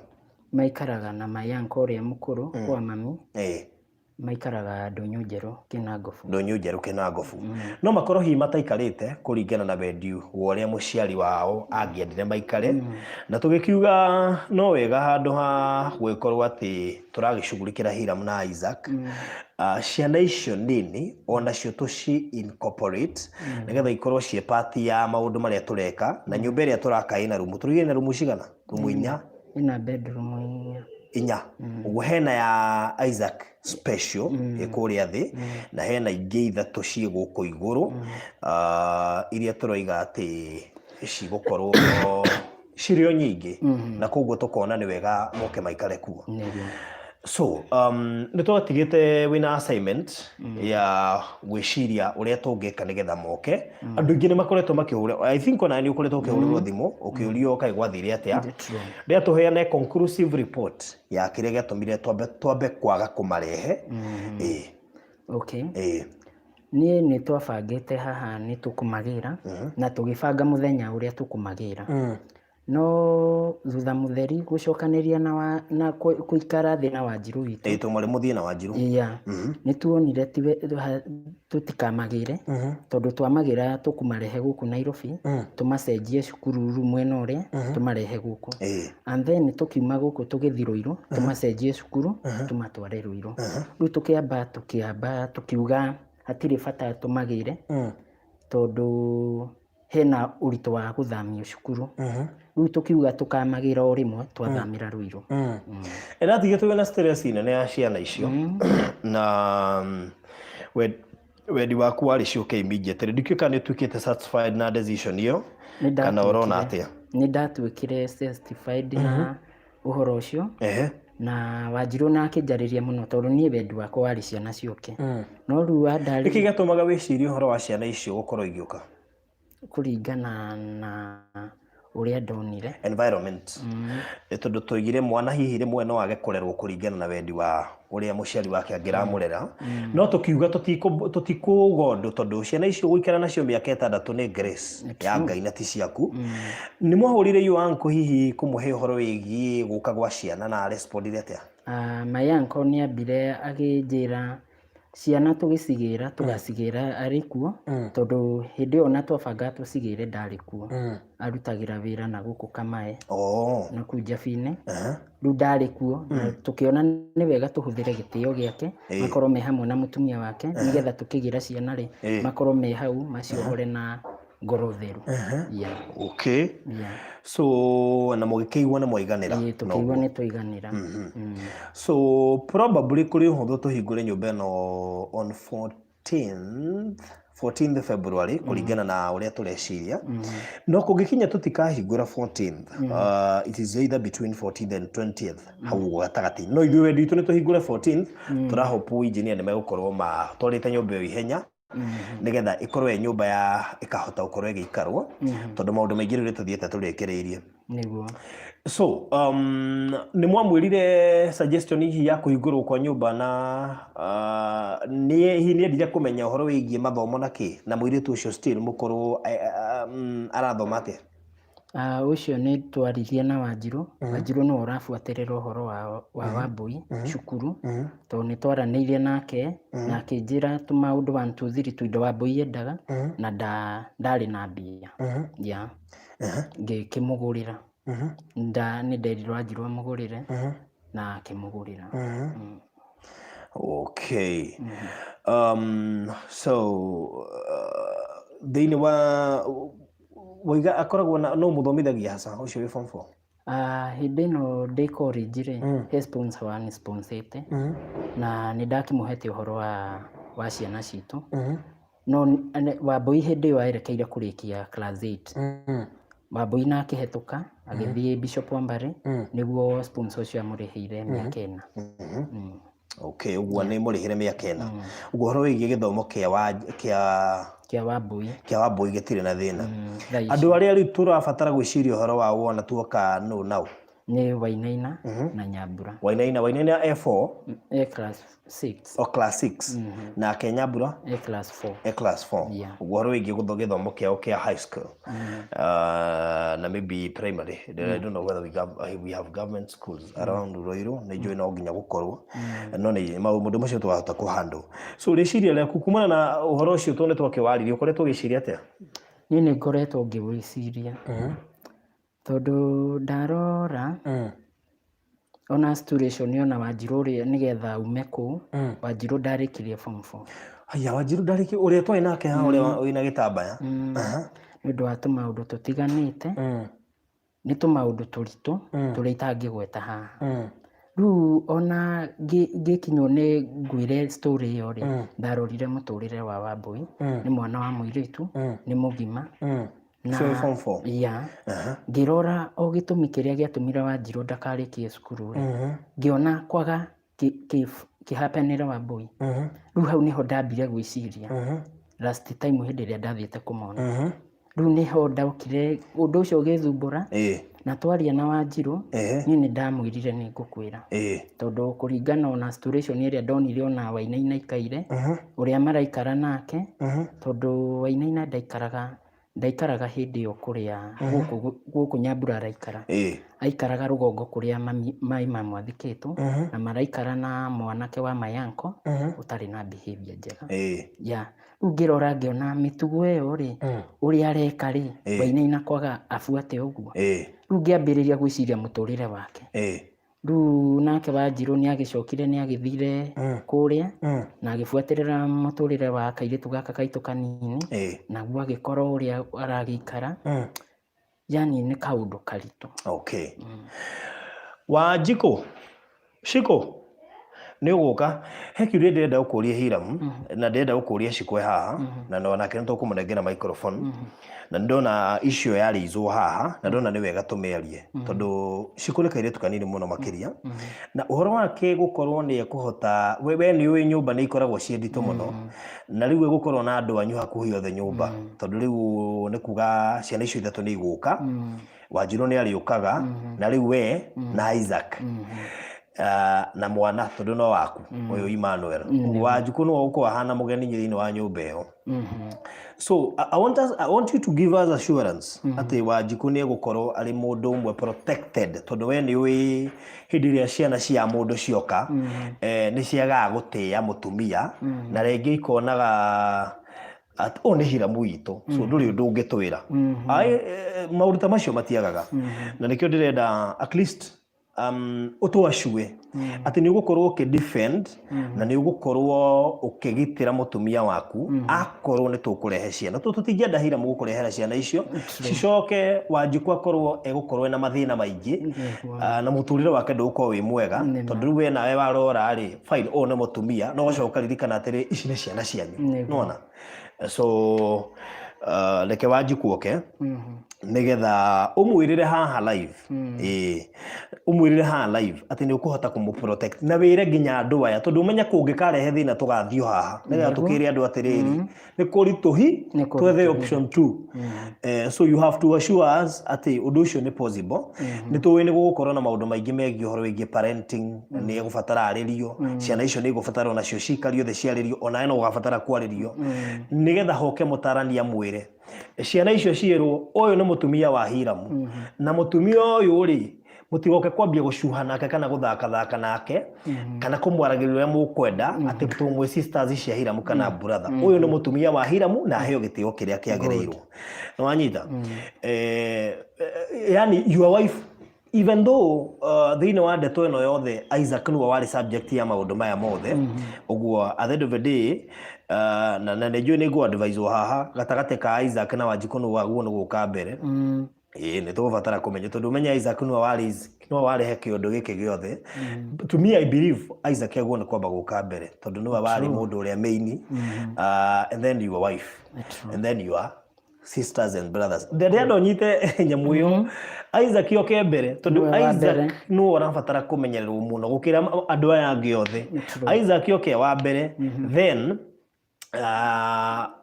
Maikaraga na my uncle ũrĩa mũkũrũ kwa mami. Maikaraga Ndũnyũ Njerũ, Kĩnangobu. Ndũnyũ Njerũ, Kĩnangobu. No makorwo hihi mataikarĩte kũringana na wendi wa ũrĩa mũciari wao angĩendire maikare, na tũgĩkiuga no wega handũ ha gwĩkorwo atĩ tũragĩcugurikĩra Hiram na Isaac, ciana icio nini onacio tũci incorporate nĩgetha ikorwo ciĩ part ya maũndũ marĩa tũreka. Na nyũmba ĩrĩa tũraka ĩna rumu, tũrugire ĩna rumu cigana? Rumu inya? Ĩna bedroom inya. Inya. Ũguo hena ya Isaac special ĩ kũrĩa thĩ, na hena ingĩ ithatũ ciĩ gũkũ igũrũ, iria tũroiga atĩ cigũkorwo cirĩ o nyingĩ, na koguo tũkona nĩ wega moke maikare kuo. Nĩguo. So nĩ twatigĩte wĩna assignment ya gwĩciria ũrĩa tũngĩka nĩgetha moke. Andũ aingĩ nĩ makoretwo makĩhũra, I think ona nĩ ũkoretwo ũkĩhũrĩrwo thimũ ũkĩũrio kaĩ gwathire atĩa. True. Rĩrĩa tũheane conclusive report ya kĩrĩa gĩatũmire twambe kwaga kũmarehe. Ĩĩ. Okay. Ĩĩ. Niĩ nĩ twabangĩte haha nĩ tũkũmagĩra, na tũgĩbanga mũthenya ũrĩa tũkũmagĩra, no thutha mũtheri gũcokanĩria na kũikara thĩ na Wanjirũ witũ. Ĩĩ, tũmarĩ mũthiĩ na Wanjirũ. Yeah. Nĩ tuonire tiwe tũtikamagĩre, tondũ twamagĩra tũkũmarehe gũkũ Nairobi, tũmacenjie cukuru rĩu mwena ũrĩa tũmarehe gũkũ, and then tũkiuma gũkũ tũgĩthiĩ Rũirũ, tũmacenjie cukuru tũmatware Rũirũ. Rĩu tũkĩamba tũkiuga hatirĩ bata tũmagĩre, tondũ hena ũritũ wa gũthamio cukuru. Rĩu tũkiuga tũkamagĩra o rĩmwe twathamĩra Rũirũ. Ĩratigĩtwo wĩna stress nene ya ciana icio, na wendi waku warĩ ciũke immediately. Ndikĩũĩ kana nĩ ũtuĩkĩte satisfied na decision ĩyo Nĩ kana ũrona ndatuĩkire atĩa? Nĩ ndatuĩkire satisfied na ũhoro ũcio, na Wanjirũ na akĩnjarĩria mũno, tondũ niĩ wendi wakwa warĩ ciana ciũke, no rĩu wandarĩ. Nĩkĩ gĩatũmaga wĩcirie ũhoro wa ciana icio gũkorwo igĩũka? Kũringana na ũrĩa ndonire. Environment. Nĩ tondũ tũigire mwana hihi rĩmwe no age kũrerwo kũringana na wendi wa ũrĩa mũciari wake angĩramũrera, no tũkiuga tũtikũga ũndũ, tondũ ciana icio gũikara nacio mĩaka 6 nĩ grace ya Ngai na ti ciaku. Nĩ mwahũrire your uncle hihi kũmũhe ũhoro wĩgiĩ gũka gwa ciana, na respondire atĩa? My uncle nĩ ambire akĩnjĩra ciana tũgĩcigĩra tũgacigĩra arĩ kuo, tondũ hĩndĩ ĩyo ona twabanga tũcigĩre ndarĩ kuo, arutagĩra wĩra na gũkũ Kamae na kũu Njabi-inĩ. Rĩu ndarĩ kuo, na tũkĩona nĩ wega tũhũthĩre gĩtĩo gĩake, makorwo me hamwe na mũtumia wake, nĩgetha tũkĩgĩra ciana rĩ, makorwo me hau maciohore na ngoro theru. Yeah. Okay. Yeah. So na mũgĩkĩigua nĩ mwaiganĩra? Ĩĩ, tũkĩigua nĩ twaiganĩra. So probably kũrĩ ũhũthũ tũhingũre nyũmba ĩno on 14th, 14th February kũringana na ũrĩa tũreciria. No kũngĩkinya tũtikahingũra 14th, it is either between 14th and 20th, hau ũguo gatagatĩ. No ithuĩ wendi witũ nĩ tũhingũre 14th. Tũrahope engineer nĩ megũkorwo matwarĩte nyũmba ĩyo ihenya nĩgetha ĩkorwo ĩ nyũmba ya ĩkahota gũkorwo ĩgĩikarwo, tondũ maũndũ maingĩ rĩu nĩ tũthiĩte tũrĩkĩrĩirie. Nĩguo. So nĩ mwamwĩrire suggestion hihi ya kũhingũrwo kwa nyũmba na nĩ hihi nĩ endire kũmenya ũhoro wĩgiĩ mathomo na kĩ, na mũirĩtu ũcio still mũkũrũ arathoma atĩa? Ũcio nĩ twaririe na Wanjirũ. Wanjirũ nĩwe ũrabuatĩrĩra ũhoro wa Wambui cukuru, tondũ nĩ twaranĩirie nake na akĩnjĩra tũmaũndũ 1 2 3 tũindo Wambui endaga na ndarĩ na mbia. Yeah. Ngĩkĩmũgũrĩra. Nĩ nderirwo Wanjirũ amũgũrĩre na akĩmũgũrĩra. Okay. So thĩinĩ wa waiga akoragwo na no mũthomithagia haca ũcio wĩ form 4? Hĩndĩ ĩno ndĩ college rĩ, he sponsor wani sponsor na nĩ ndakĩmũhete ũhoro wa ciana citũ, no Wambui hĩndĩ ĩyo erekeire kũrĩkia class 8. Wambui na akĩhetũka agĩthiĩ Bishop Wambare, nĩguo sponsor ũcio amũrĩhĩire mĩaka 4. Okay, ũguo nĩ mũrĩhĩre mĩaka 4. Ũguo ũhoro wĩgiĩ gĩthomo kĩa wa kĩa Kĩa Wambui. Kĩa Wambui gĩtirĩ na thĩna. Thaa ici. Andũ arĩa rĩu tũrabatara gwĩciria ũhoro wa wona tuoka nũ nao? Nĩ Wainaina na Nyambura. Wainaina, Wainaina E4? E class 6. O class 6, nake Nyambura? E class 4. E class 4. Yeah. Ũguo ũhoro wĩgiĩ gĩthomo kĩao kĩa high school na maybe primary, I don't know whether we have government schools around Ruiru. Nĩ njũĩ no nginya gũkorwo, no nĩ maũndũ macio twahota kũhandle. So rĩciria rĩaku kumana na ũhoro ũcio tuone twakĩwaririe, ũkoretwo ũgĩciria atĩa? Niĩ nĩ ngoretwo ngĩwĩciria, tondũ ndarora ona situation, ona Wanjirũ ũrĩa nĩgetha ume kũu, Wanjirũ ndarĩkirie form 4. Haya, Wanjirũ ndarĩki ũrĩa twarĩ nake haha, ũrĩa wĩna gĩtambaya? Nĩ ũndũ wa tũmaũndũ tũtiganĩte, nĩ tũmaũndũ tũritũ tũrĩa itangĩgweta haha. Rĩu ona ngĩkinywo nĩ ngwĩre story ĩyo rĩ, ndarorire mũtũrĩre wa Wambui. Nĩ mwana wa mũirĩtu, nĩ mũgima na So form 4? Yeah. Ngĩrora o gĩtũmi kĩrĩa gĩatũmire Wanjirũ ndakarĩkie cukuru rĩ, ngĩona kwaga kĩhapenere Wambui. Rĩu hau nĩho ndambire gwĩciria last time hĩndĩ ĩrĩa ndathiĩte kũmona. Rĩu nĩho ndokire ũndũ ũcio ũgĩthumbũra na twaria na Wanjirũ. Niĩ nĩ ndamwĩrire nĩ ngũkwĩra, tondũ kũringana ona situation ĩrĩa ndonire, ona Wainaina aikaire ũrĩa maraikara nake, tondũ Wainaina ndaikaraga hĩndĩ ĩyo kũrĩa gũkũ Nyambura araikara, aikaraga rũgongo kũrĩa mami mai mamwathikĩtwo, na maraikara na mwanake wa mayanko ũtarĩ na behavior njega. Ya rĩu ngĩrora ngĩona mĩtugo ĩyo rĩ, ũrĩa areka rĩ, Wainaina kwaga abuate ũguo. Rĩu ngĩambĩrĩria gwĩciria mũtũrĩre wake. Rĩu nake Wanjirũ nĩ agĩcokire nĩ agĩthire kũrĩa na agĩbuatĩrĩra mũtũrĩre wa kairĩtu gaka gaitũ kanini, naguo agĩkorwo ũrĩa aragĩikara, yani nĩ kaũndũ karitũ. Okay, Wanjikũ, Shiko nĩ ũgũka he kiũria ndĩrenda gũkũria Hiram, na ndĩrenda gũkũria Shiko e haha, na no nake nĩ tũkũmũnengera microphone, na nĩ ndona icio yarĩizwo haha na ndona nĩ wega tũmĩarie, tondũ Shiko nĩ kairĩtu kanini mũno makĩria, na ũhoro wake gũkorwo nĩ ekũhota we nĩ ũĩ nyũmba nĩ ikoragwo ciĩ nditũ mũno, na rĩu ĩgũkorwo na andũ anyu hakuhĩ othe nyũmba, tondũ rĩu nĩ kuga ciana icio ithatũ nĩ igũka. Wanjirũ nĩ arĩũkaga, na rĩu we na Isaac na mwana, tondũ no waku ũyũ Emmanuel. Wanjikũ nĩwe ũgũkorwo ahana mũgeni thĩinĩ wa nyũmba ĩyo. So I want you to give us assurance atĩ Wanjikũ nĩ egũkorwo arĩ mũndũ ũmwe protected, tondũ we nĩ ũĩ hĩndĩ ĩrĩa ciana cia mũndũ cioka, nĩ ciagaga gũtĩĩa mũtumia, na rĩngĩ ikonaga atĩ ũyũ nĩ Hiramu witũ, so ndũrĩ ũndũ ũngĩtwĩra. Ai, maũndũ ta macio matiagaga, na nĩkĩo ndĩrenda at least ũtwacue atĩ nĩ ũgũkorwo ũkĩ defend na nĩ ũgũkorwo ũkĩgitĩra mũtumia waku akorwo nĩ tũkũrehe ciana, tondũ tũtingĩenda Hiramu gũkũrehera ciana icio cicoke Wanjikũ akorwo egũkorwo ena mathĩna maingĩ. Na mũtũrĩre wake ndũgũkorwo wĩ mwega, tondũ rĩu we nawe warora rĩ, fine, ũyũ nĩ mũtumia, no ũgacoka ũkaririkana atĩrĩ, ici nĩ ciana cianyu. Nĩwona? So reke Wanjikũ oke nĩgetha ũmwĩrĩre haha live, ĩĩ, ũmwĩrĩre haha live atĩ nĩ ũkũhota kũmũ protect na wĩre nginya andũ aya, tondũ ũmenye kũngĩkarehe thĩna tũgathiĩ haha nĩgetha tũkĩre andũ atĩrĩrĩ, nĩ kũritũhi. Nĩ Twethe kũritũhi. option 2. So you have to assure us atĩ ũndũ ũcio nĩ possible. Nĩ tũĩ nĩ gũgũkorwo na maũndũ maingĩ megiĩ ũhoro wĩgiĩ parenting, nĩ egũbatara arĩrio, ciana icio nĩ igũbatara onacio cikario thĩ ciarĩrio, onawe no ũgabatara kwarĩrio nĩgetha hoke mũtarani amwĩre ciana icio ciĩrwo ũyũ nĩ mũtumia wa Hiramu, na mũtumia ũyũ rĩ, mũtigoke kwambia gũcuha nake kana gũthakathaka nake kana kũmwaragĩria ũrĩa mũkwenda atĩ tũmwe sisters cia Hiramu kana brother. Ũyũ nĩ mũtumia wa Hiramu na aheo gĩtĩo kĩrĩa kĩagĩrĩirwo. Nĩ wanyita? Yani your wife, even though thĩinĩ wa ndeto ĩno yothe Isaac nĩwe warĩ subject ya maũndũ maya mothe ũguo, at the end of the day, na nĩ njũĩ nĩ ngũ advise haha gatagatĩ ka Isaac na Wanjikũ nĩ waguo nĩ gũka mbere. Ĩĩ, nĩ tũgũbatara kũmenya, tondũ ũmenye Isaac nĩwe warehe kĩũndũ gĩkĩ gĩothe. To me, I believe Isaac aguo nĩ kwamba gũka mbere, tondũ nĩwe warĩ mũndũ ũrĩa main, and then your wife and then your sisters and brothers. Ndĩrenda ũnyite nyamũ ĩyo, Isaac oke mbere, tondũ Nĩwe wa Isaac mbere. nĩwe ũrabatara kũmenyererwo mũno gũkĩra andũ aya angĩ othe. Isaac oke wa mbere, then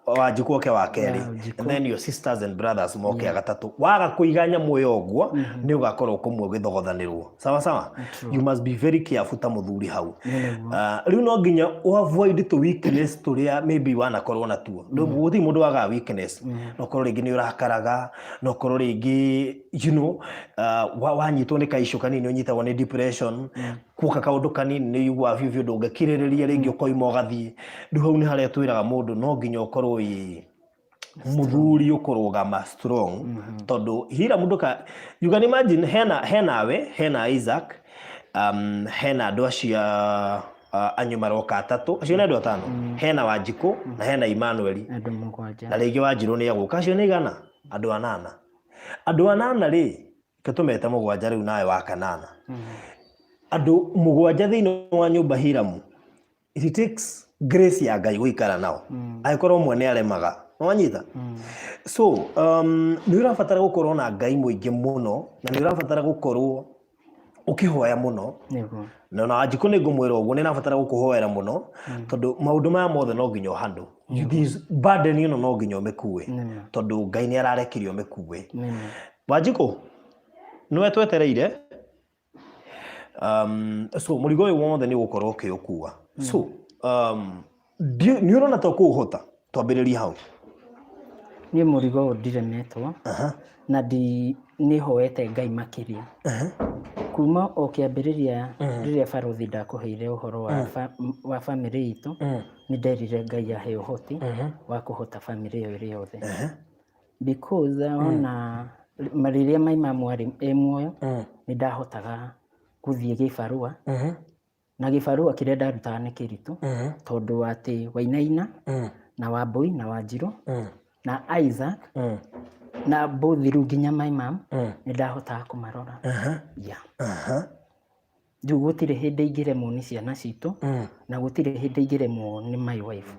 Wanjikũ oke wa kerĩ, Wanjikũ. and then your sisters and brothers moke a gatatũ. Waga kũiga nyamũ ĩyo ũguo, nĩ ũgakorwo kũmwe ũgĩthogothanĩrwo. Sawa sawa? You must be very careful ta mũthuri hau. Rĩu no nginya ũ avoid tũ weakness tũrĩa maybe wanakorwo natuo. Gũtirĩ mũndũ wagaga weakness. No korwo rĩngĩ nĩ ũrakaraga, no korwo rĩngĩ wanyitwo nĩ kaicũ kanini ũnyitagwo nĩ depression, kuoka kaũndũ kanini nĩ ũiguaga biũ biũ ndũngĩkirĩrĩria, rĩngĩ ũkoima ũgathiĩ. Rĩu hau nĩ harĩa twĩraga mũndũ no nginya ũkorwo wĩ mũthuri ũkũrũgama strong, tondũ hira mũndũ ka, you can imagine, hena we, hena Isaac, hena andũ acio anyu maroka atatũ, acio nĩ andũ atano, hena Wanjikũ na hena Emmanuel. Andũ mũgwanja. Na rĩngĩ Wanjirũ nĩ egũka, acio nĩ igana, andũ anana. Andũ anana rĩ, reke tũmete mũgwanja rĩu nawe wa kanana, andũ mũgwanja thĩinĩ wa nyũmba Hiramu, it takes grace ya Ngai gũikara nao angĩkorwo ũmwe nĩ aremaga. Nĩwanyita? So nĩ ũrabatara gũkorwo na Ngai mũingĩ mũno, na nĩ ũrabatara gũkorwo ũkĩhoya mũno. Na ona Wanjikũ nĩ ngũmwĩra ũguo, nĩ rabatara gũkũhoera mũno, tondũ maũndũ maya mothe no nginya ũhandle. This burden ĩno no nginya ũmĩkue, tondũ Ngai nĩ ararekirie ũmĩkue. Wanjikũ, nĩwe twetereire. So mũrigo ũyũ wothe nĩ ũgũkorwo ũkĩũkua. So nĩ ũrona ta ũkũũhota? Twambĩrĩrie hau. Niĩ mũrigo ũyũ ndiremetwo na ndi nĩ hoete Ngai makĩria kuma o kĩambĩrĩria rĩrĩa barothi ndakũheire ũhoro wa bamĩrĩ itũ. Nĩ nderire Ngai ahe ũhoti wa kũhota bamĩrĩ ĩyo ĩrĩ yothe, because ona rĩrĩa my mamu arĩ e muoyo, nĩ ndahotaga gũthiĩ gĩbarũa, na gĩbarũa kĩrĩa ndarutaga nĩ kĩritũ, tondũ atĩ Wainaina na Wambui na Wanjirũ na Isaac na both rĩu nginya my mom nĩ ndahotaga kũmarora, yeah. Rĩu gũtirĩ hĩndĩ ingĩremwo nĩ ciana citũ, na gũtirĩ hĩndĩ ingĩremwo nĩ my wife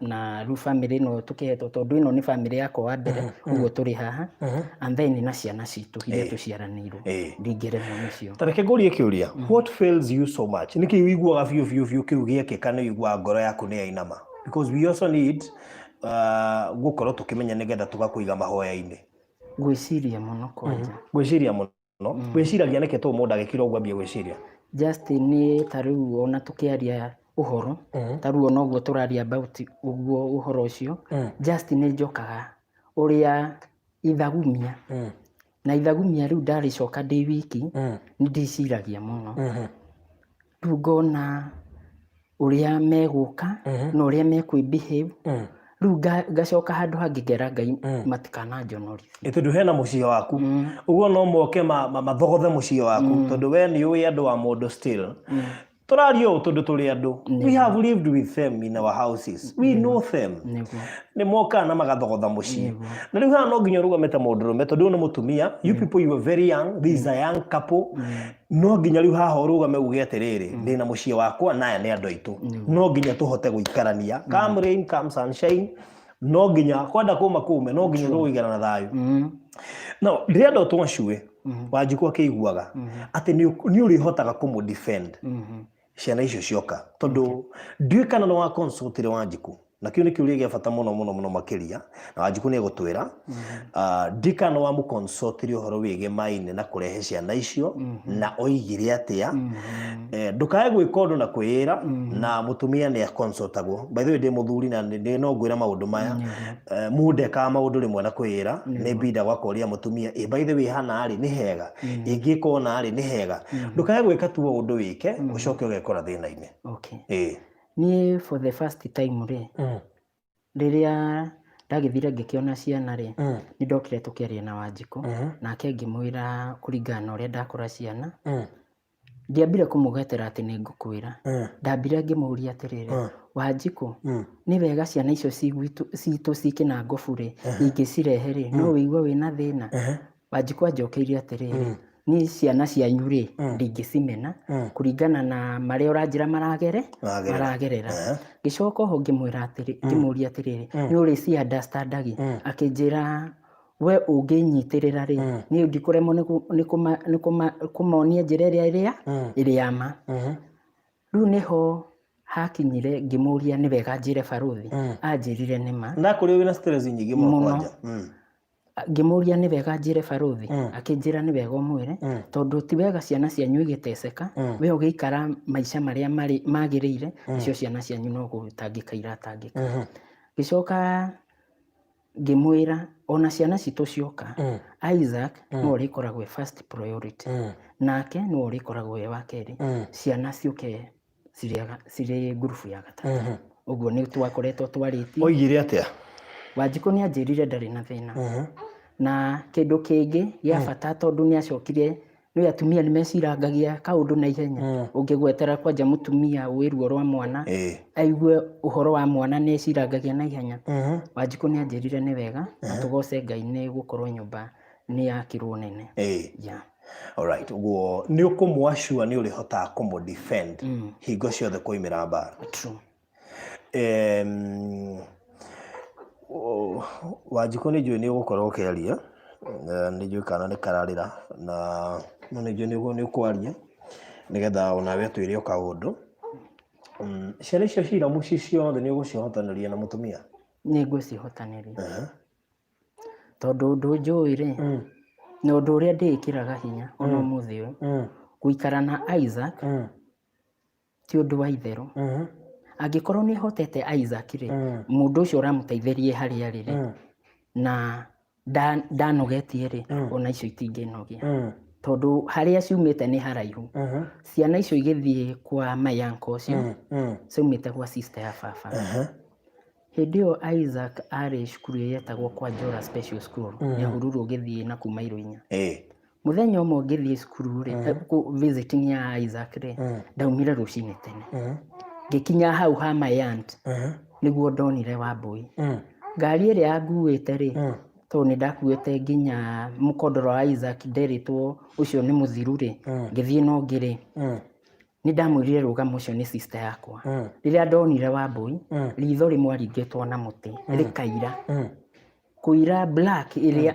na rĩu bamĩrĩ ĩno tũkĩhetwo, tondũ ĩno nĩ bamĩrĩ yakwa wa mbere ũguo tũrĩ haha, and then na ciana citũ iria tũciaranĩirwo, ndingĩremwo nĩcio. Ta reke ngũrie kĩũria, what fails you so much? Nĩkĩ ũiguaga biũ biũ biũ kĩu gĩekĩka nĩ ũiguaga ngoro yaku nĩ yainama? Because we also need gũkorwo tũkĩmenya nĩgetha tũgakũiga mahoya-inĩ. Gwĩciria mũno kwanja. Gwĩciria mũno? Gwĩciragia nĩkĩ tũ mũndũ agĩkira ũguo ambie gwĩciria? Just nĩ ta rĩu ona tũkĩaria ũhoro, ta rĩu ona ũguo tũraria about ũguo ũhoro ũcio, just nĩ njokaga ũrĩa ithagumia na ithagumia rĩu ndarĩcoka ndĩ wiki, nĩ ndĩciragia mũno. Rĩu ngona ũrĩa megũka na ũrĩa mekwĩ behave. Rĩu ngacoka handũ hangĩ ngera Ngai matikananjonorithie. Ĩ, tondũ hena mũciĩ waku ũguo no moke mathogothe mũciĩ waku, tondũ we nĩ ũĩ andũ a mũndũ. Still tũraria ũũ tondũ tũrĩ andũ, we have lived with them in our houses, we know them. Nĩ mokaga na magathogotha mũciĩ. Na rĩu haha no nginya ũrũgame ta mũndũrũme, tondũ ũyũ nĩ mũtumia. You people, you are very young, this is a young couple. No nginya rĩu haha ũrũgame uge atĩrĩrĩ, ndĩna mũciĩ wakwa na aya nĩ andũ aitũ, no nginya tũhote gũikarania, come rain, come sunshine. No nginya kwenda kũma kũme, no nginya tũgũikara na thayũ. No ndĩrenda ũtwacue Wanjikũ akĩiguaga atĩ nĩ ũrĩhotaga kũmũ defend ciana icio cioka, tondũ ndiũĩ kana nĩ wa consultire Wanjikũ, na kĩu nĩ kĩũria gĩa bata mũno mũno mũno makĩria, na Wanjikũ nĩ egũtwĩra. Ndiũĩ kana nĩ wamũconsultire ũhoro wĩgiĩ Maine na kũrehe ciana icio, na oigire atĩa. Ndũkae gwĩka ũndũ na kwĩĩra na mũtumia nĩ aconsultagwo. By the way, ndĩ mũthuri na no ngwĩra maũndũ maya. Mũndũ ndekaga maũndũ rĩmwe na kwĩĩra, nĩ mbindagwo akoria mũtumia, ĩ by the way hana rĩ nĩ hega, ingĩka ũna rĩ nĩ hega. Ndũkae gwĩka tu o ũndũ wĩke ũcoke ũgekora thĩna-inĩ. Okay. Niĩ for the first time rĩ, rĩrĩa ndagĩthire ngĩkĩona ciana rĩ, nĩ ndokire tũkĩaria na Wanjikũ, nake ngĩmwĩra kũringana na ũrĩa ndakora ciana. Ndiambire kũmũgetera atĩ nĩ ngũkwĩra, ndambire ngĩmũria atĩrĩrĩ, Wanjikũ, nĩ wega ciana icio citũ cikĩna ngobu rĩ, ingĩcirehe rĩ, no wĩigue wĩna thĩna? Wanjikũ anjokeirie atĩrĩrĩ, niĩ ciana cianyu rĩ, ndingĩcimena kũringana na marĩa ũranjĩra maragere Maragerera. Maragerera. Ngĩcoka oho ngĩmwĩra atĩrĩ, ngĩmũria atĩrĩrĩ, nĩ ũrĩ ci understand? Akĩnjĩra we ũngĩnyitĩrĩra rĩ, niĩ ndikũremwo nĩ kũmonia njĩra ĩrĩa ĩrĩa ya ma. Rĩu nĩho hakinyire ngĩmũria nĩ wega njĩre barũthi. Anjĩrire nĩ ma. Na kũrĩ wĩna stress nyingĩ mũno. Mũno. Kwanja. Ngĩmũria nĩ wega njĩre barũthi, akĩnjĩra nĩ wega ũmwĩre, tondũ ti wega ciana cianyu igĩteceka, we ũgĩikara maica marĩa marĩ magĩrĩire, nacio ciana cianyu no gũtangĩka iratangĩka. Ngĩcoka ngĩmwĩra ona ciana citũ cioka, Isaac no ũrĩkoragwo e first priority, nake no ũrĩkoragwo e wa kerĩ, ciana ciũke cirĩ ngurubu ya gatatũ. Ũguo nĩ twakoretwo twarĩtie. Oigire atĩa? Wanjikũ nĩ anjĩrire ndarĩ na thĩna. Na kĩndũ kĩngĩ gĩa bata, tondũ nĩ acokire, nĩ atumia nĩ mecirangagia kaũndũ na ihenya. Ũngĩgwetera kwanja mũtumia ũĩ ruo rwa mwana, aigue ũhoro wa mwana, nĩ ecirangagia na ihenya. Wanjikũ nĩ anjĩrire nĩ wega, na tũgoce Ngai nĩ gũkorwo nyũmba nĩ yakirwo nene. Yeah. Alright, ũguo nĩ ũkũmwacua nĩ ũrĩhotaga kũmũ defend hingo ciothe kwoimĩra mbara. True. Wanjikũ, nĩ njũĩ nĩ ũgũkorwo ũkĩaria. Nĩ njũĩ kana nĩ kararĩra na no nĩ njũĩ nĩ ũkwaria nĩgetha onawe ũtwĩre o kaũndũ. Ciana icio cira mũciĩ ciothe nĩ ũgũcihotanĩria na mũtumia? Nĩ ngũcihotanĩria, tondũ ũndũ njũĩ rĩ, na ũndũ ũrĩa ndĩĩkĩraga hinya ona ũmũthĩ ũyũ, gũikara na Isaac ti ũndũ wa itherũ. Angĩkorwo nĩ hotete Isaac rĩ, mũndũ ũcio ũramũteithĩrie harĩa arĩ rĩ, na ndanogetie rĩ, ona icio itingĩnogia, tondũ harĩa ciumĩte nĩ haraihu. Ciana icio igĩthiĩ kwa my uncle ũcio, ciaumĩte gwa sister ya baba. Hĩndĩ ĩyo Isaac arĩ cukuru ĩrĩa yetagwo kwa Njora Special School, Nyahururu, ũgĩthiĩ na kuma Iruinya. Mũthenya ũmwe ngĩthiĩ cukuru rĩ, visiting ya Isaac rĩ, ndaumire rũcinĩ tene, ngĩkinya hau ha my aunt, nĩguo ndonire Wambũi. Ngari ĩrĩa yanguĩte rĩ, tondũ nĩ ndakuĩte nginya mũkondoro wa Isaac, nderĩtwo ũcio nĩ mũthiru rĩ, ngĩthiĩ na ũngĩ rĩ, nĩ ndamwĩrire rũgama, ũcio nĩ sister yakwa. Rĩrĩa ndonire Wambũi, ritho rĩmwe aringĩtwo na mũtĩ rĩkaira kũira black ĩrĩa.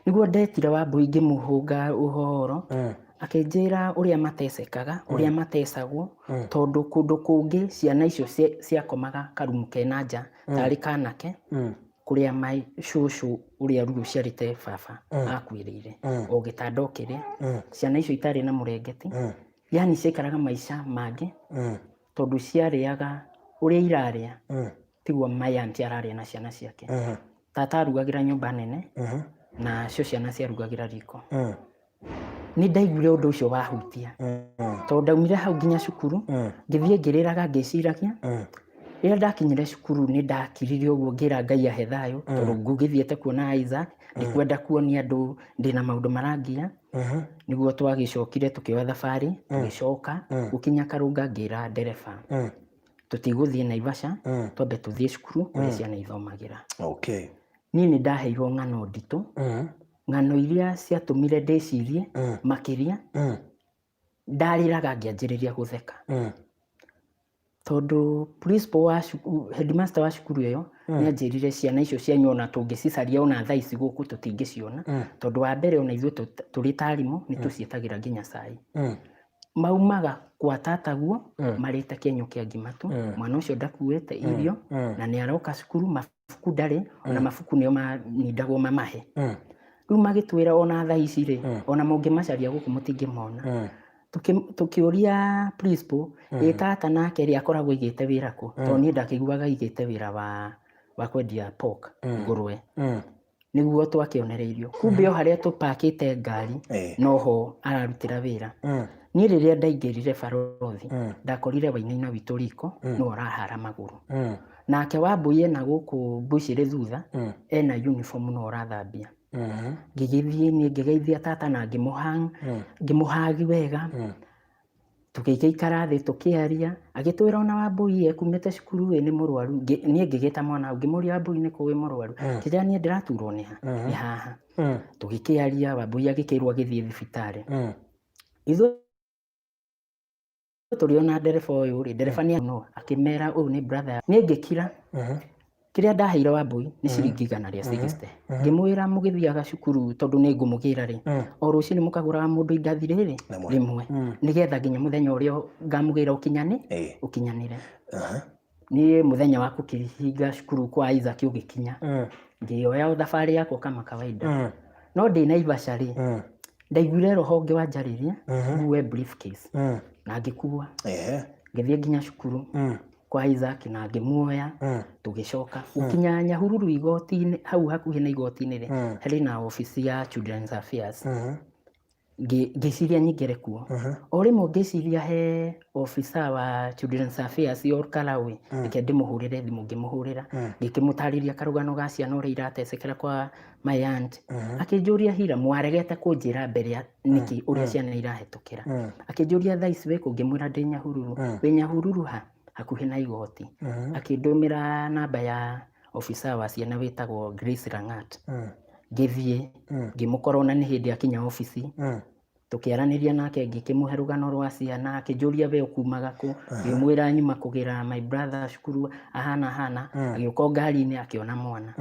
Nĩguo ndetire Wambũi, ngĩmũhũnga ũhoro, akĩnjĩra ũrĩa matecekaga, ũrĩa matecagwo, tondũ kũndũ kũngĩ ciana icio ciakomaga karumu kena nja tarĩ kanake, kũrĩa mai cũcũ ũrĩa ruru ciarĩte baba akuĩrĩire, o gĩtanda o kĩrĩa ciana icio itarĩ na mũrengeti, yani ciaikaraga maica mangĩ, tondũ ciarĩaga ũrĩa irarĩa tiguo my auntie ararĩa na ciana ciake. Tata arugagĩra nyũmba nene, na cio ciana ciarugagĩra riko. Nĩ ndaiguire ũndũ ũcio wahutia, tondũ ndaumire hau nginya cukuru, ngĩthiĩ ngĩrĩraga ngĩciragia. Rĩrĩa ndakinyire cukuru, nĩ ndakirire ũguo, ngĩra Ngai ahe thayũ, tondũ ngũgĩthiĩte kuona Isaac, ndikwenda kuonia andũ ndĩna maũndũ marangia. Nĩguo twagĩcokire tũkĩoya thabarĩ, tũgĩcoka gũkinya Karũnga, ngĩra ndereba tũtigũthiĩ Naivasha, twambe tũthiĩ cukuru kũrĩa ciana ithomagĩra. Niĩ nĩ ndaheirwo ng'ano nditũ, ng'ano iria ciatũmire ndĩcirie makĩria. Ndarĩraga ngĩanjĩrĩria gũtheka. Tondũ principal wa cukuru, headmaster wa cukuru ĩyo nĩ anjĩrire ciana icio cianyu ona tũngĩcicaria ona thaa ici gũkũ tũtingĩciona, tondũ wa mbere ona ithuĩ tũrĩ ta arimũ nĩ tũciĩtagĩra nginya cai. Maumaga kwa tataguo marĩte kĩenyũ kĩa ngima tu, mwana ũcio ndakuĩte irio na nĩ aroka cukuru, mabuku ndarĩ, ona mabuku nĩo manindagwo mamahe. Rĩu magĩtwĩra ona thaa ici rĩ, ona mũngĩmacaria gũkũ mũtingĩmona. Tũkĩũria principal, ĩ tata nake rĩ akoragwo aigĩte wĩra kũ? Tondũ niĩ ndakĩiguaga aigĩte wĩra wa kwendia pork, ngũrwe. Nĩguo twakĩonereirio. Kumbe o harĩa tũpakĩte ngari noho ararutĩra wĩra. Niĩ rĩrĩa ndaingĩrire barothi, ndakorire Wainaina witũ riko nĩwe ũrahara magũrũ. Nake Wambũi ena gũkũ mbucĩrĩ thutha, ena uniform nĩwe ũrathambia. Ngĩgĩthiĩ niĩ ngĩgeithia tata na ngĩmũhagi wega. Tũgĩgĩikara thĩ tũkĩaria, agĩtwĩra ona Wambũi ekumĩte cukuru ĩ nĩ mũrwaru. Niĩ ngĩgĩta mwana hau ngĩmũria Wambũi nĩkũ wĩ mũrwaru? Akĩnjĩra niĩ ndĩraturwo nĩ ha? Nĩ haha. Tũgĩkĩaria, Wambũi agĩkĩrwo agĩthiĩ thibitarĩ. Ithuĩ tũrĩ ona ndereba ũyũ rĩ, ndereba nĩ no akĩmera ũyũ nĩ brother. Niĩ ngĩkira. Kĩrĩa ndaheire Wambũi nĩ ciringi 160. Ngĩmwĩra mũgĩthiaga cukuru tondũ nĩ ngũmũgĩra rĩ, o rũcinĩ mũkagũraga mũndũ indathi rĩrĩ rĩmwe, nĩgetha nginya mũthenya ũrĩa ngamũgĩra ũkinyanĩre. Niĩ mũthenya wa kũkĩhinga cukuru kwa Isaac ũgĩkinya, ngĩoya o thabarĩ yakwa kama kawaida. No ndĩ Naivasha rĩ, ndaiguire roho ũngĩ wanjarĩria ngue briefcase na ngĩkua, ngĩthiĩ nginya cukuru kwa Isaac na ngĩmuoya, tũgĩcoka gũkinya Nyahururu igoti-inĩ, hau hakuhĩ na igoti-inĩ rĩ, harĩ na obici ya Children's Affairs. Ngĩciria nyingĩre kuo. O rĩmwe ngĩciria he officer wa Children's Affairs or Karaũ, reke ndĩmũhũrĩre thimũ. Ngĩmũhũrĩra, ngĩkĩmũtarĩria karũgano ga ciana ũrĩa iratecekera kwa my aunt. Akĩnjũria, Hira, mwaregete kũnjĩra mbere ya nĩkĩ ũrĩa ciana irahetũkĩra? Akĩnjũria, thaa ici wĩkũ? Ngĩmwĩra ndĩ Nyahururu. Wĩ Nyahururu ha? Hakuhĩ na igoti. Akĩndũmĩra namba ya officer wa ciana wĩtagwo Grace Langat. Ngĩthiĩ ngĩmũkora, ona nĩ hĩndĩ akinya obici. Tũkĩaranĩria nake, ngĩkĩmũhe rũgano rwa ciana. Akĩnjũria, we ũkumaga kũ? Ngĩmwĩra nyuma kũgĩra my brother cukuru ahana ahana. Agĩũka o ngari-inĩ, akĩona mwana,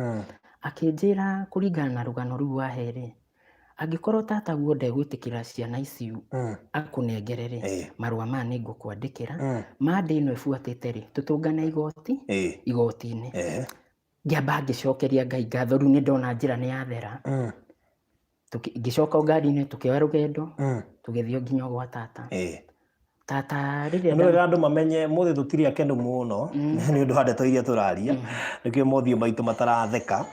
akĩnjĩra kũringana na rũgano rũu wahe rĩ, angĩkorwo tataguo ndegwĩtĩkĩra ciana ici akũnengere rĩ, marũa maya nĩ ngũkwandĩkĩra mande ĩno ĩbuatĩte rĩ, tũtũngane igoti igoti-inĩ. Ngĩamba ngĩcokeria Ngai ngatho, rĩu nĩ ndona njĩra nĩ yathera. Ngĩcoka o ngari-inĩ, tũkĩoya rũgendo, tũgĩthiĩ nginya gwa tata. Tata rĩrĩa Nĩ wega andũ mamenye mũthĩ tũtirĩ akenu mũno nĩ ũndũ wa ndeto iria tũraria, nĩkĩo mothiũ maitũ mataratheka,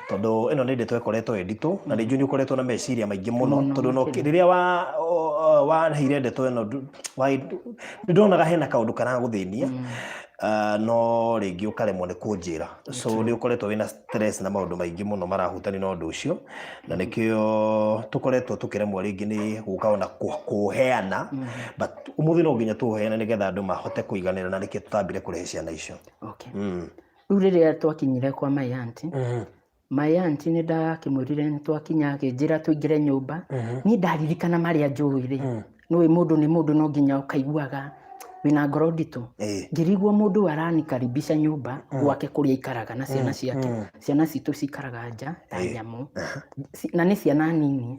tondũ ĩno nĩ ndeto ĩkoretwo ĩ nditũ na nĩ njũĩ nĩ ũkoretwo na meciria maingĩ mũno, tondũ no rĩrĩa waheire ndeto ĩno nĩ ndonaga hena kaũndũ karagũthĩnia, no rĩngĩ ũkaremwo nĩ kũnjĩra. So nĩ ũkoretwo wĩna stress na maũndũ maingĩ mũno marahutania na ũndũ ũcio, na nĩkĩo tũkoretwo tũkĩremwo rĩngĩ nĩ gũka ona kũheana, but ũmũthĩ no nginya tũũheane nĩgetha andũ mahote kũiganĩra na nĩkĩo tũtambire kũrehe ciana icio. Okay. Rĩu rĩrĩa twakinyire kwa my auntie, my auntie nĩ ndakĩmwĩrire nĩ twakinya, akĩnjĩra tũingĩre nyũmba. Niĩ ndaririkana marĩa njũĩ rĩ, nĩũĩ mũndũ nĩ mũndũ, no nginya ũkaiguaga wĩna ngoro nditũ. Ngĩrigwo mũndũ ũyũ aranikaribisha nyũmba gwake kũrĩa aikaraga na ciana ciake. Ciana citũ cikaraga nja ta nyamũ, na nĩ ciana nini.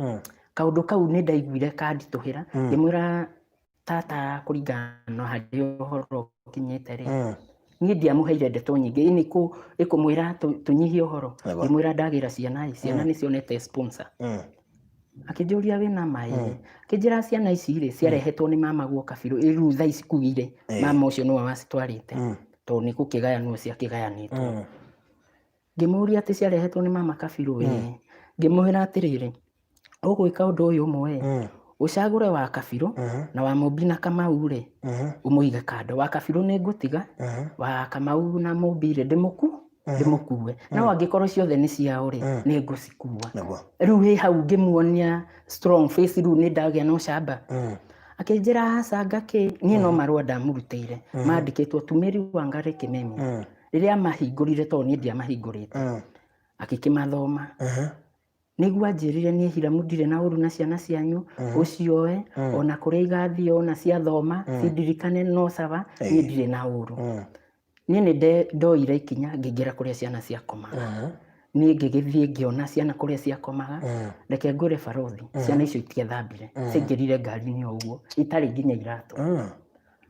Kaũndũ kau nĩ ndaiguire kanditũhĩra. Ngĩmwĩra tata, kũringana na harĩa ũhoro ũkinyĩte rĩ, niĩ ndiamũheire ndeto nyingĩ ĩnĩ ĩkũmwĩra tũnyihie ũhoro. Ngĩmwĩra ndagĩra ciana ĩ, ciana nĩ cionete sponsor. Akĩnjũria, wĩna maĩ? Akĩnjĩra ciana ici rĩ, ciarehetwo nĩ mama guoka biũ, rĩu thaa ici kuire mama ũcio nĩwe wacitwarĩte, tondũ nĩ gũkĩgayanwo ciakĩgayanĩtwo. Ngĩmũria atĩ ciarehetwo nĩ mama kabirũ? Ĩĩ. Ngĩmwĩra atĩrĩrĩ, ũgwĩka ũndũ ũyũ ũmwe, ũcagũre wa kabirũ na wa Mũmbi na Kamau rĩ, ũmũige kando. Wa kabirũ nĩ ngũtiga, wa Kamau na Mũmbi rĩ, ndĩmũkue, no angĩkorwo ciothe nĩ ciao rĩ, nĩ ngũcikua. Rĩu wĩ hau ngĩmuonia strong face, rĩu nĩ ndagĩa na ũcamba. Akĩnjĩra aca, ngakĩ niĩ no marũa ndamũrutĩire mandĩkĩtwo Tumĩri Wangari Kĩmemia. Rĩrĩa mahingũrire, tondũ niĩ ndiamahingũrĩte, agĩkĩmathoma. Nĩguo anjĩrire niĩ Hiramu ndirĩ na ũru na ciana cianyu, ũcioe, ona kũrĩa igathiĩ ona ciathoma, cindirikane no sawa, niĩ ndirĩ na ũru. Niĩ nĩ ndoire ikinya ngĩingĩra kũrĩa ciana ciakomaga. Niĩ ngĩgĩthiĩ ngĩona ciana kũrĩa ciakomaga. Reke ngwĩre barothi, ciana icio itiethambire, ciaingĩrire ngari-inĩ o ũguo, itarĩ nginya iratũ.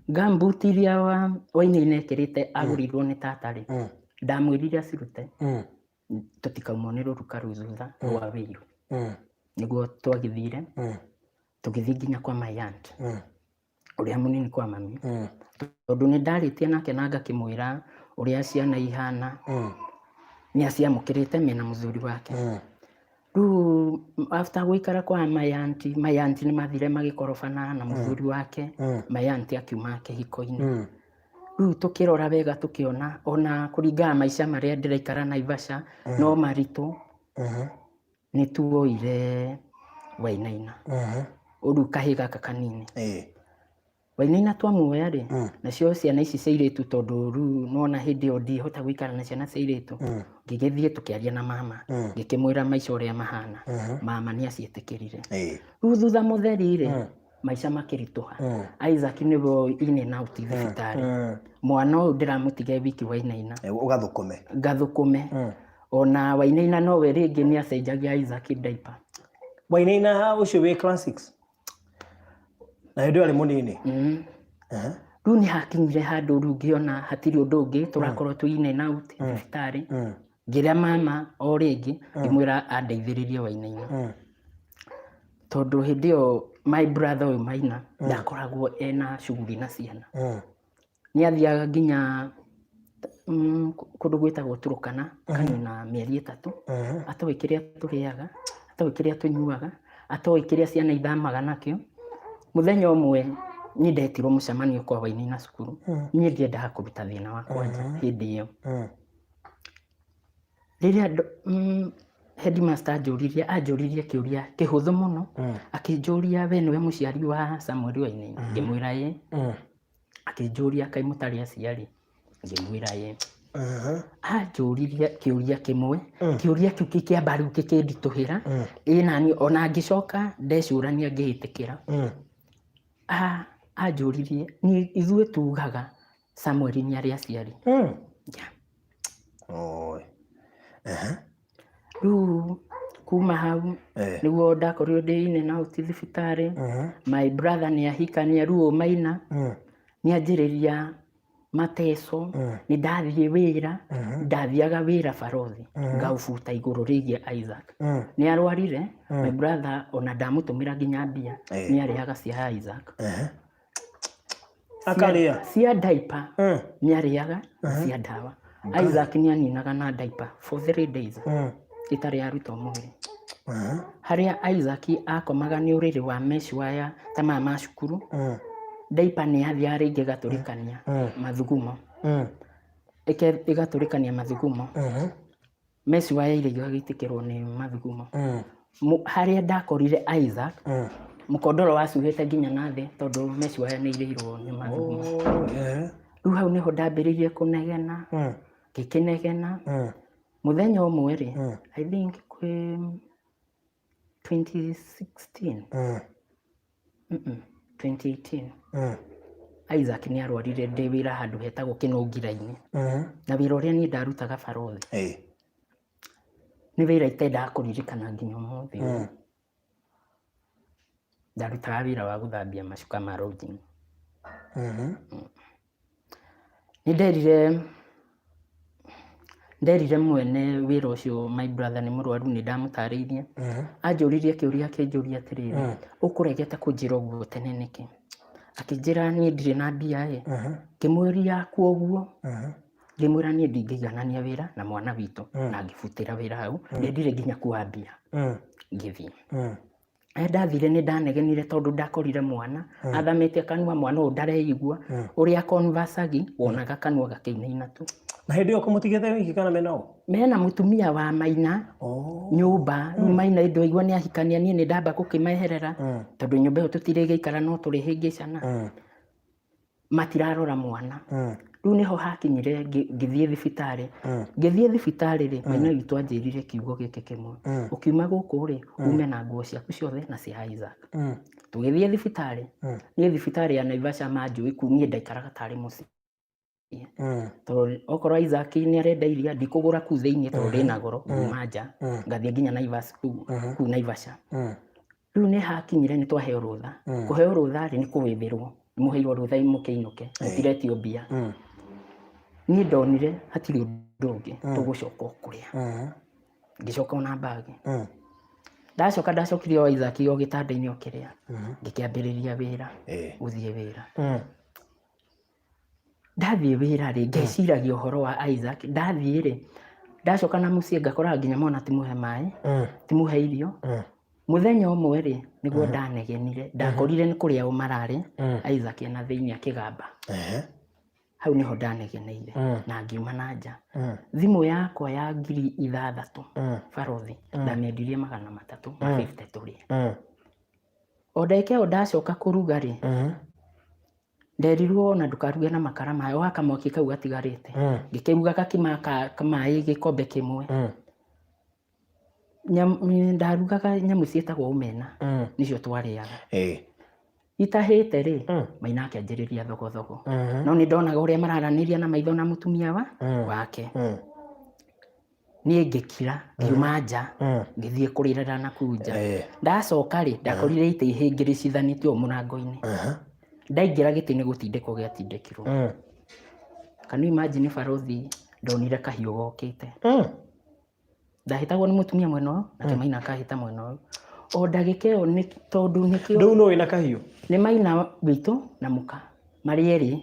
Gumboot iria Wainaina ekĩrĩte agũrĩirwo nĩ tata rĩ, ndamwĩrire acirute. Tũtikaumwo nĩ rũruka rũu thutha rwa wĩiru. Nĩguo twagĩthire, tũgĩthiĩ nginya kwa my aunt, ũrĩa mũnini kwa mami, tondũ nĩ ndarĩtie nake na ngakĩmwĩra ũrĩa ciana ihana. Nĩ aciamũkĩrĩte mena mũthuri wake. Rĩu after gũikara kwa my aunt, my aunt nĩ mathire magĩkorobana na mũthuri wake, my aunt akiuma kĩhiko-inĩ. Rĩu tũkĩrora wega tũkĩona ona kũringana maica marĩa ndĩraikara Naivasha no maritũ, nĩ tuoire Wainaina. Rĩu kahĩĩ gaka kanini. Wainaina twamuoya rĩ, nacio ciana ici cia airĩtu, tondũ rĩu nĩwona hĩndĩ ĩyo ndihota gũikara na ciana cia airĩtu, ngĩgĩthiĩ tũkĩaria na mama, ngĩkĩmwĩra maica ũrĩa mahana. Mama nĩ aciĩtĩkĩrire. Rĩu thutha mũtheri rĩ, maica makĩritũha. Isaac nĩwe in and out thibitarĩ. Mwana ũyũ ndĩramũtiga e wiki Wainaina. Ũgathũkũme. Ngathũkũme. Ona Wainaina nowe rĩngĩ nĩ acenjagia Isaac diaper. Wainaina ũcio wĩ class 6? Na hĩndĩ ĩyo arĩ mũnini? Rĩu nĩ hakinyire handũ rĩu ngĩona hatirĩ ũndũ ũngĩ, tũrakorwo twĩ in and out thibitarĩ. Ngĩra mama o rĩngĩ, ngĩmwĩra andeithĩrĩrie Wainaina. Tondũ hĩndĩ ĩyo my brother ũyũ Maina ndakoragwo ena shughuli na ciana. Nĩ athiaga nginya kũndũ gwĩtagwo Turkana, akanina mĩeri 3, atoĩ kĩrĩa tũrĩaga, atoĩ kĩrĩa tũnyuaga, atoĩ kĩrĩa ciana ithamaga nakĩo. Mũthenya ũmwe niĩ ndetirwo mũcemanio kwa Wainaina cukuru. Niĩ ndiendaga kũruta thĩna wakwa nja hĩndĩ ĩyo. Rĩrĩa headmaster anjũririe kĩũria kĩhũthũ mũno, akĩnjũria we nĩwe mũciari wa Samuel Wainaina? Ngĩmwĩra ĩĩ. Akĩnjũria kaĩ mũtarĩ aciari? Ngĩmwĩra ĩĩ. Anjũririe kĩũria kĩmwe, kĩũria kĩu gĩkĩamba rĩu gĩkĩnditũhĩra, ĩ naniĩ ona ngĩcoka ndecũrania ngĩĩtĩkĩra. Anjũririe niĩ ithuĩ tugaga Samuel nĩ arĩ aciari. Yeah. Rĩu kuma hau nĩguo ndakorirwo ndĩ in and out thibitarĩ. My brother nĩ ahikania, rĩu ũyũ Maina nĩ anjĩrĩria mateco. Nĩ ndathiĩ wĩra, ndathiaga wĩra barothi ngaũbuta igũrũ rĩgiĩ Isaac. Nĩ arwarire my brother, ona ndamũtũmĩra nginya mbia, nĩ arĩaga cia Isaac. Akarĩa? Cia diaper. Nĩ arĩaga cia ndawa. Isaac nĩ aninaga na diaper for 3 days ĩtarĩ yarutwo mwĩrĩ. Harĩa Isaac akomaga nĩ ũrĩrĩ wa mesh wire ta maya ma cukuru. Diaper nĩ yathiaga rĩngĩ ĩgatũrĩkania mathugumo. Ĩgatũrĩkania mathugumo. Mesh wire iria igagĩitĩkĩrwo nĩ mathugumo. Harĩa ndakorire Isaac, mũkondoro wacuhĩte nginya na thĩ tondũ mesh wire nĩ irĩirwo nĩ mathugumo. Rĩu hau nĩho ndambĩrĩirie kũnegena, ngĩkĩnegena. Mũthenya ũmwe rĩ, I think kwĩ 2016, 2018, Isaac nĩ arwarire ndĩ wĩra handũ hetagwo Kĩnũngira-inĩ. Na wĩra ũrĩa niĩ ndarutaga barothi nĩ wĩra itendaga kũririkana nginya ũmũthĩ ũyũ. Ndarutaga wĩra wa gũthambia macuka ma lodging. Nĩ nderire mwene wĩra ũcio my brother nĩ mũrwaru, nĩ ndamũtarĩirie. Anjũririe kĩũria, akĩnjũria atĩrĩrĩ, ũkũregete kũnjĩra ũguo tene nĩkĩ? Akĩnjĩra niĩ ndirĩ na mbia ĩ. Ngĩmũria kuoguo, ngĩmwĩra niĩ ndingĩiganania wĩra na mwana witũ, na ngĩbutĩra wĩra hau. Ndendire nginya kuoya mbia. Ngĩthiĩ. Rĩrĩa ndathire nĩ ndanegenire tondũ ndakorire mwana athamĩte kanua, mwana ũyũ ndareigua ũrĩa conversagi, wonaga kanua gakĩinaina tu. Na hĩndĩ ĩyo kũmũtigĩte wiki kana mena ũ? Mena mũtumia wa Maina nyũmba. Rĩu Maina ndwaigua nĩ ahikania, niĩ nĩ ndamba gũkĩmeherera tondũ nyũmba ĩyo tũtirĩgĩikara no tũrĩhĩngĩcana. Matirarora mwana. Rĩu nĩho hakinyire ngĩthiĩ thibitarĩ. Ngĩthiĩ thibitarĩ rĩ, maina witũ anjĩrire kiugo gĩkĩ kĩmwe, ũkiuma gũkũ rĩ, ume na nguo ciaku ciothe na cia Isaac. Tũgĩthiĩ thibitarĩ, niĩ thibitarĩ ya Naivasha manjũĩ kuu, niĩ ndaikaraga tarĩ mũciĩ. Tondũ okorwo Isaac nĩ arenda iria ndikũgũra kuu thĩinĩ tondũ rĩna goro, nguma nja ngathiĩ nginya Naivas kuu, kuu Naivasha. Rĩu nĩ hakinyire nĩ twaheo rũtha. Kũheo rũtha rĩ, nĩ kũwĩthĩrwo, mũheirwo rũtha mũkĩinũke, mũtiretio mbia. Niĩ ndonire hatirĩ ũndũ ũngĩ, tũgũcoka o kũrĩa. Ngĩcoka ona mbagi. Ndacoka ndacokire o Isaac o gĩtanda-inĩ o kĩrĩa, ngĩkĩambĩrĩria wĩra, gũthiĩ wĩra. Ndathiĩ wĩra rĩ, ngeciragia ũhoro wa Isaac. Ndathiĩ rĩ, ndacoka na mũciĩ ngakoraga nginya mwana timũhe maĩ, timũhe irio. Mũthenya ũmwe rĩ, nĩguo ndanegenire, ndakorire nĩ kũrĩa o mararĩ, Isaac ena thĩinĩ akĩgamba. Hau nĩho ndanegeneire na ngiuma na nja. Thimũ yakwa ya 6000 barothi, ndamĩendirie 350 tũrĩe. O ndagĩka ĩyo ndacoka kũruga rĩ, nderirwo ona ndũkaruge na makara maya, waka mwaki kau gatigarĩte. Ngĩkĩruga gakima ka maĩ gĩkombe kĩmwe. Ndarugaga nyamũ ciĩtagwo omena, nĩcio twarĩaga. Itahĩte rĩ, Maina akĩanjĩrĩria thogothogo. No nĩ ndonaga ũrĩa mararanĩria na maitho na mũtumia wake. Niĩ ngĩkira, ngiuma nja, ngĩthiĩ kũrĩrĩra na kũu nja. Ndacoka rĩ, ndakorire itĩ ihĩngĩrĩcithanĩtio ũũ mũrango-inĩ. Ndaingĩra gĩtĩ nĩ gũtindĩkwo gĩatindĩkirwo. Can you imagine barothi, ndonire kahiũ gokĩte. Ndahĩtagwo nĩ mũtumia mwena ũyũ, nake Maina akahĩta mwena ũyũ. O ndagĩka ĩyo nĩ tondũ nĩkĩo Rĩu nũ wĩna kahiũ? Nĩ Maina witũ na mũka marĩ erĩ.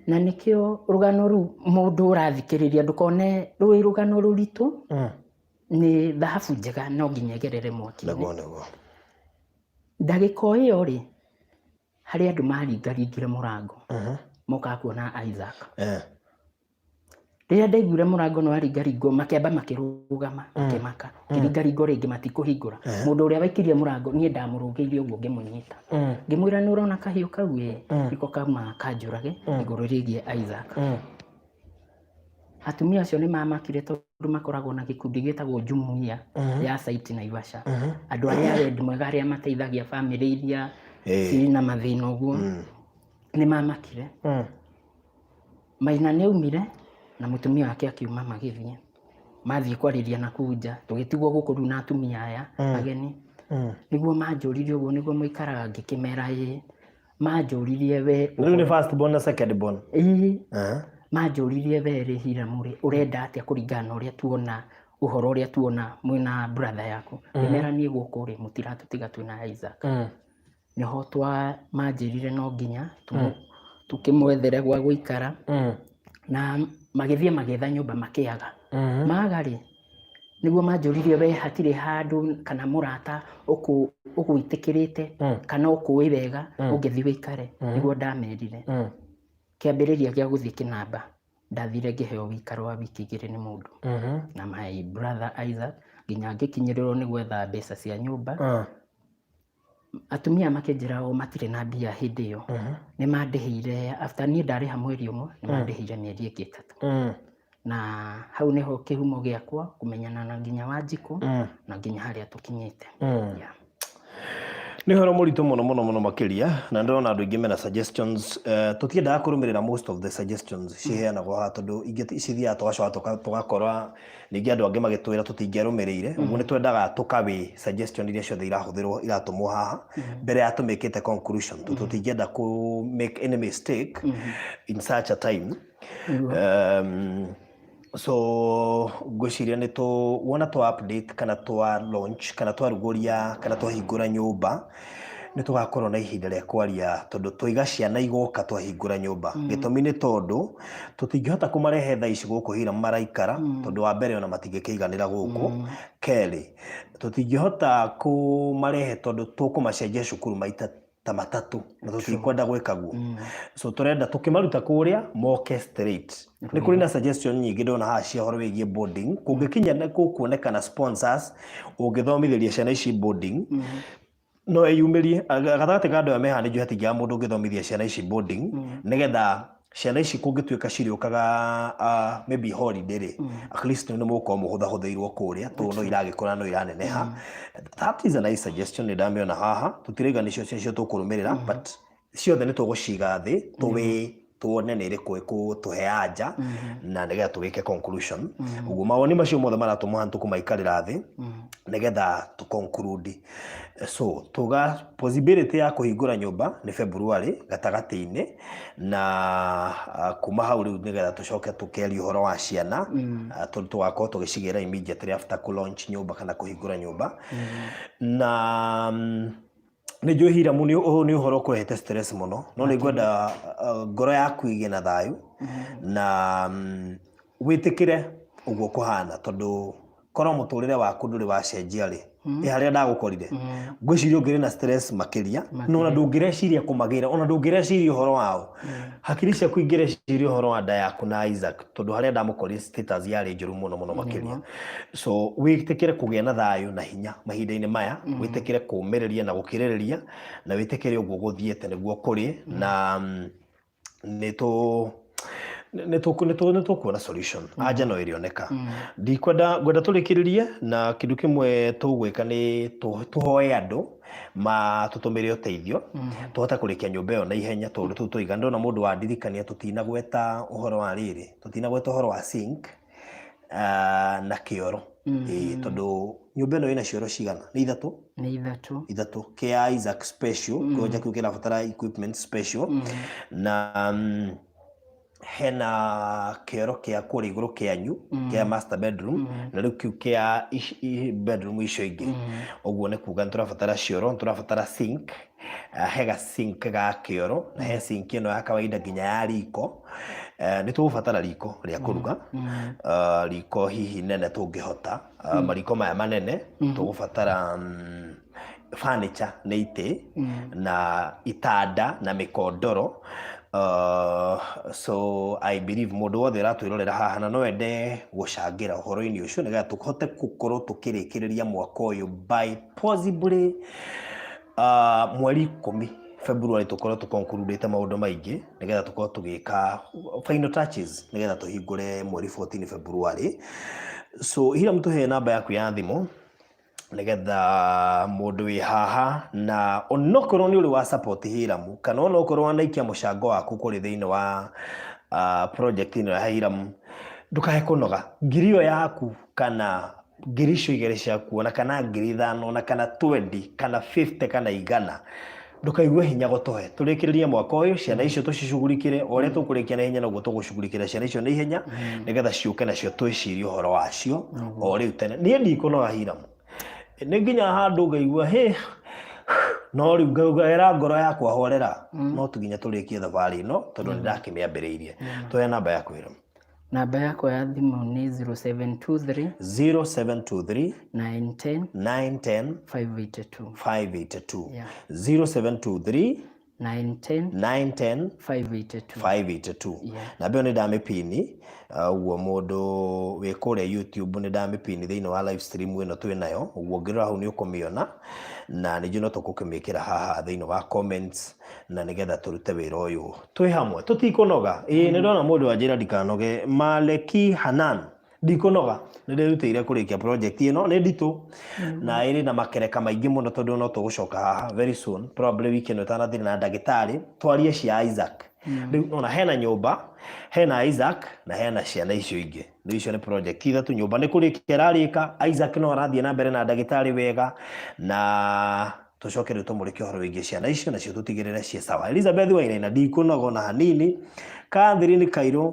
Na nĩkĩo rũgano rũu mũndũ ũrathikĩrĩria ndũkone rwĩ rũgano rũritũ, nĩ thahabu njega no nginya ĩgerere mwaki-inĩ. Nĩguo, nĩguo. Ndagĩka o ĩyo rĩ, harĩ andũ maringaringire mũrango, mokaga kuona Isaac. Rĩrĩa ndaiguire mũrango nĩ waringaringwo, makĩamba makĩrũgama, makĩmaka. Ngĩringaringwo rĩngĩ matikũhingũra. Mũndũ ũrĩa waikirie mũrango, niĩ ndamũrũgĩirie ũguo ngĩmũnyita. Ngĩmwĩra nĩ ũrona kahiũ kau ĩ, nĩko kauma kanjũrage igũrũ rĩgiĩ Isaac. Atumia acio nĩ mamakire tondũ makoragwo na gĩkundi gĩtagwo Jumuiya ya Site Naivasha. Andũ arĩa a wendi mwega arĩa mateithagia bamĩrĩ iria cirĩ na mathĩna ũguo, nĩ mamakire. Maina nĩ aumire na mũtumia wake akiuma magĩthiĩ. Mathiĩ kwarĩria na kũu nja, tũgĩtigwo gũkũ rĩu na atumia aya ageni. Nĩguo manjũririe ũguo nĩguo mũikaraga, ngĩkĩmera ĩĩ. Manjũririe we Rĩu nĩ first born na second born. Ĩĩ. Manjũririe we rĩ Hiram rĩ, ũrenda atĩa kũringana na ũrĩa tuona, ũhoro ũrĩa tuona mwĩna brother yaku. Ngĩmera niĩ gũkũ rĩ, mũtiratũtiga twĩna Isaac. Nĩho twa manjĩrire no nginya tũkĩmwethere gwa gũikara. Na magĩthiĩ magĩetha nyũmba makĩaga. Maga rĩ, nĩguo manjũririe we hatirĩ handũ kana mũrata ũgwĩtĩkĩrĩte kana ũkũĩ wega ũngĩthiĩ ũikare. Nĩguo ndamerire. Kĩambĩrĩria gĩa gũthiĩ kĩnamba, ndathire ngĩheo wĩikaro wa wiki 2 nĩ mũndũ. Na my brother Isaac, nginya ngĩkinyĩrĩrwo nĩ gwetha mbeca cia nyũmba. Atumia makĩnjĩra o matirĩ na mbia hĩndĩ ĩyo. Nĩ mandĩhĩire, after niĩ ndarĩha mweri ũmwe, nĩ mandĩhĩire mĩeri ĩngĩ 3. Na hau nĩho kĩhumo gĩakwa kũmenyana na nginya Wanjikũ na nginya harĩa tũkinyĩte. Yeah. Nĩ ũhoro mũritũ mũno mũno mũno makĩria, na ndĩrona andũ aingĩ mena suggestions. Tũtiendaga kũrũmĩrĩra most of the suggestions ciheanagwo haha, tondũ ingĩ cithiaga tũgacoka tũgakora ningĩ andũ angĩ magĩtwĩra tũtingĩarũmĩrĩire. Ũguo nĩ twendaga tũkawĩ suggestion iria ciothe irahũthĩrwo iratũmwo haha mbere ya tũmĩkĩte conclusion, tondũ tũtingĩenda kũ make any mistake in such a time. So ngwĩciria nĩ tũ wona twa update kana twa launch kana twarugũria kana twahingũra nyũmba, nĩ tũgakorwo na ihinda rĩa kwaria, tondũ twaiga ciana igoka twahingũra nyũmba. Gĩtũmi nĩ tondũ tũtingĩhota kũmarehe thaa ici gũkũ Hiram maraikara, tondũ wa mbere ona matingĩkĩiganĩra gũkũ. Kerĩ, tũtingĩhota kũmarehe tondũ tũkũmacenjia cukuru maita ta matatũ na tũtikwenda gwĩka guo. So tũrenda tũkĩmaruta kũrĩa moke straight. Nĩ kũrĩ na suggestion nyingĩ ndona haha cia ũhoro wĩgiĩ boarding. Kũngĩkinya nĩ gũkuonekana sponsors ũngĩthomithĩria ciana ici boarding, no eyumĩrie gatagatĩ ka andũ aya me haha, nĩ njũĩ hatingĩaga mũndũ ũngĩthomithia ciana ici boarding, nĩgetha Ciana ici kũngĩtuĩka cirĩũkaga maybe holiday rĩ, at least nĩ mũgũkorwo mũhũthahũthĩirwo kũrĩa tondũ no iragĩkũra, no iraneneha. That is a nice suggestion, nĩ ndamĩona haha. Tũtirauga nĩcio cio tũkũrũmĩrĩra, but ciothe nĩ tũgũciga thĩ tũwĩ tuone nĩ ĩrĩkũ ĩkũtũhe anja na nĩgetha tũgĩke conclusion. Ũguo mawoni macio mothe maratũma nĩ tũkũmaikarĩra thĩ nĩgetha tũ conclude. So tuga possibility ya kũhingũra nyũmba nĩ February gatagatĩ-inĩ, na kuma hau rĩu nĩgetha tũcoke tũkeria ũhoro wa ciana, tondũ tũgakorwo tũgĩcigĩra immediately after kũ launch nyũmba kana kũhingũra nyũmba. Na nĩ njũĩ Hiramu nĩ ũyũ nĩ ũhoro ũkũrehete stress mũno, no nĩ ngwenda ngoro yaku ĩgĩe na thayũ na wĩtĩkĩre ũguo kũhana, tondũ korwo mũtũrĩre waku ndũrĩ wacenjia rĩ, ĩ harĩa ndagũkorire, ngwĩciria ũngĩrĩ na stress makĩria, na ona ndũngĩreciria kũmagĩra, ona ndũngĩreciria ũhoro wao. Hakiri ciaku ingĩreciria ũhoro wa nda yaku na Isaac, tondũ harĩa ndamũkorire status yarĩ njũru mũno mũno makĩria. So wĩtĩkĩre kũgĩa na thayũ na hinya mahinda-inĩ maya, wĩtĩkĩre kũũmĩrĩria na gũkirĩrĩria, na wĩtĩkĩre ũguo gũthiĩte nĩguo kũrĩ, na nĩ tũ nĩ tũkuona solution, anja no ĩrĩoneka. Ndikwenda, ngwenda tũrĩkĩrĩrie na kĩndũ kĩmwe tũgwĩka nĩ tũhoe andũ matũtũmĩre ũteithio tũhote kũrĩkia nyũmba ĩyo na ihenya, tondũ tũu tũiga ndona mũndũ wandirikania tũtinagweta ũhoro wa rĩrĩ, tũtinagweta ũhoro wa sink na kĩoro. Ĩĩ, tondũ nyũmba ĩno ĩna cioro cigana? Nĩ ithatũ? Nĩ ithatũ. Ithatũ, kĩa Isaac special, kĩonja kĩu kĩrabatara equipment special, na hena kĩoro kĩa kũrĩa igũrũ kĩanyu kĩa master bedroom, na rĩu kĩu kĩa bedroom icio ingĩ. Ũguo nĩ kuga nĩ tũrabatara cioro, nĩ tũrabatara sink, he ga sink ga kĩoro na he sink ĩno ya kawaida nginya ya riko. Nĩ tũgũbatara riko rĩa kũruga, riko hihi nene tũngĩhota, mariko maya manene. Tũgũbatara furniture nĩ itĩ na itanda na mĩkondoro. So I believe mũndũ wothe ũratwĩrorera haha na no ende gũcangĩra ũhoro-inĩ ũcio nĩgetha tũhote gũkorwo tũkĩrĩkĩrĩria mwaka ũyũ by possibly mweri 10 February, tũkorwo tũconcludĩte maũndũ maingĩ nĩgetha tũkorwo tũgĩka final touches nĩgetha tũhingũre mweri 14 February. So Hiram, tũhe namba yaku ya thimũ nĩgetha mũndũ wĩ haha na onokorwo nĩ ũrĩ wa support Hiramu, kana onokorwo wanaikia mũcango waku kũrĩ thĩinĩ wa project ĩno ya Hiramu, ndũkae kũnoga. Ngiri ĩyo yaku kana ngiri icio igĩrĩ ciaku, ona kana 5,000, ona kana 20 kana 50 kana 100, ndũkaigue hinya gũtũhe. Tũrĩkĩrĩrie mwaka ũyũ, ciana icio tũcicugurikĩre. O ũrĩa tũkũrĩkia na ihenya, noguo tũgũcugurikĩra ciana icio na ihenya nĩgetha ciũke nacio twĩcirie ũhoro wacio o rĩu tene. Niĩ ndikũnoga Hiramu, nĩ nginya handũ ngaigua hĩ, no rĩu ngaira ngoro yakwa horera, no tuginya tũrĩkie thabarĩ ĩno tondũ nĩ ndakĩmĩambĩrĩirie. Tũhe namba yaku, Hiramu. Namba yakwa ya thimũ nĩ 0723 0723 910 910 582. 582. Yeah. 0723 910 910 582. 582. Yeah. Namba ĩyo nĩ ndamĩpini ũguo mũndũ wĩ kũrĩa YouTube, nĩ ndamĩpini thĩinĩ wa live stream ĩno twĩ nayo. Ũguo ũngĩrora hau nĩ ũkũmĩona, na ningĩ no tũgũkĩmĩkĩra haha thĩinĩ wa comments, na nĩgetha tũrute wĩra ũyũ twĩ hamwe, tũtikũnoga. Ĩĩ, nĩ ndona mũndũ wanjĩra ndikanoge, Maleki Hanan. Ndikũnoga, nĩ ndĩrutĩire kũrĩkia project ĩno. Nĩ nditũ na ĩrĩ na makereka maingĩ mũno, tondũ no tũgũcoka haha very soon, probably wiki ĩno ĩtanathira, na ndagĩtarĩ twarie cia Isaac. Rĩu ona hena nyũmba, hena Isaac na hena ciana icio ingĩ. Rĩu icio nĩ project ithatũ. Nyũmba nĩ kũrĩkia ĩrarĩka, Isaac no arathiĩ na mbere na ndagĩtarĩ wega, na tũcoke rĩu tũmũrĩke ũhoro wĩgiĩ ciana icio nacio, tũtigĩrĩre ciĩ sawa. Elizabeth Wainaina, ndikũnoga ona hanini. Catherine Kairũ,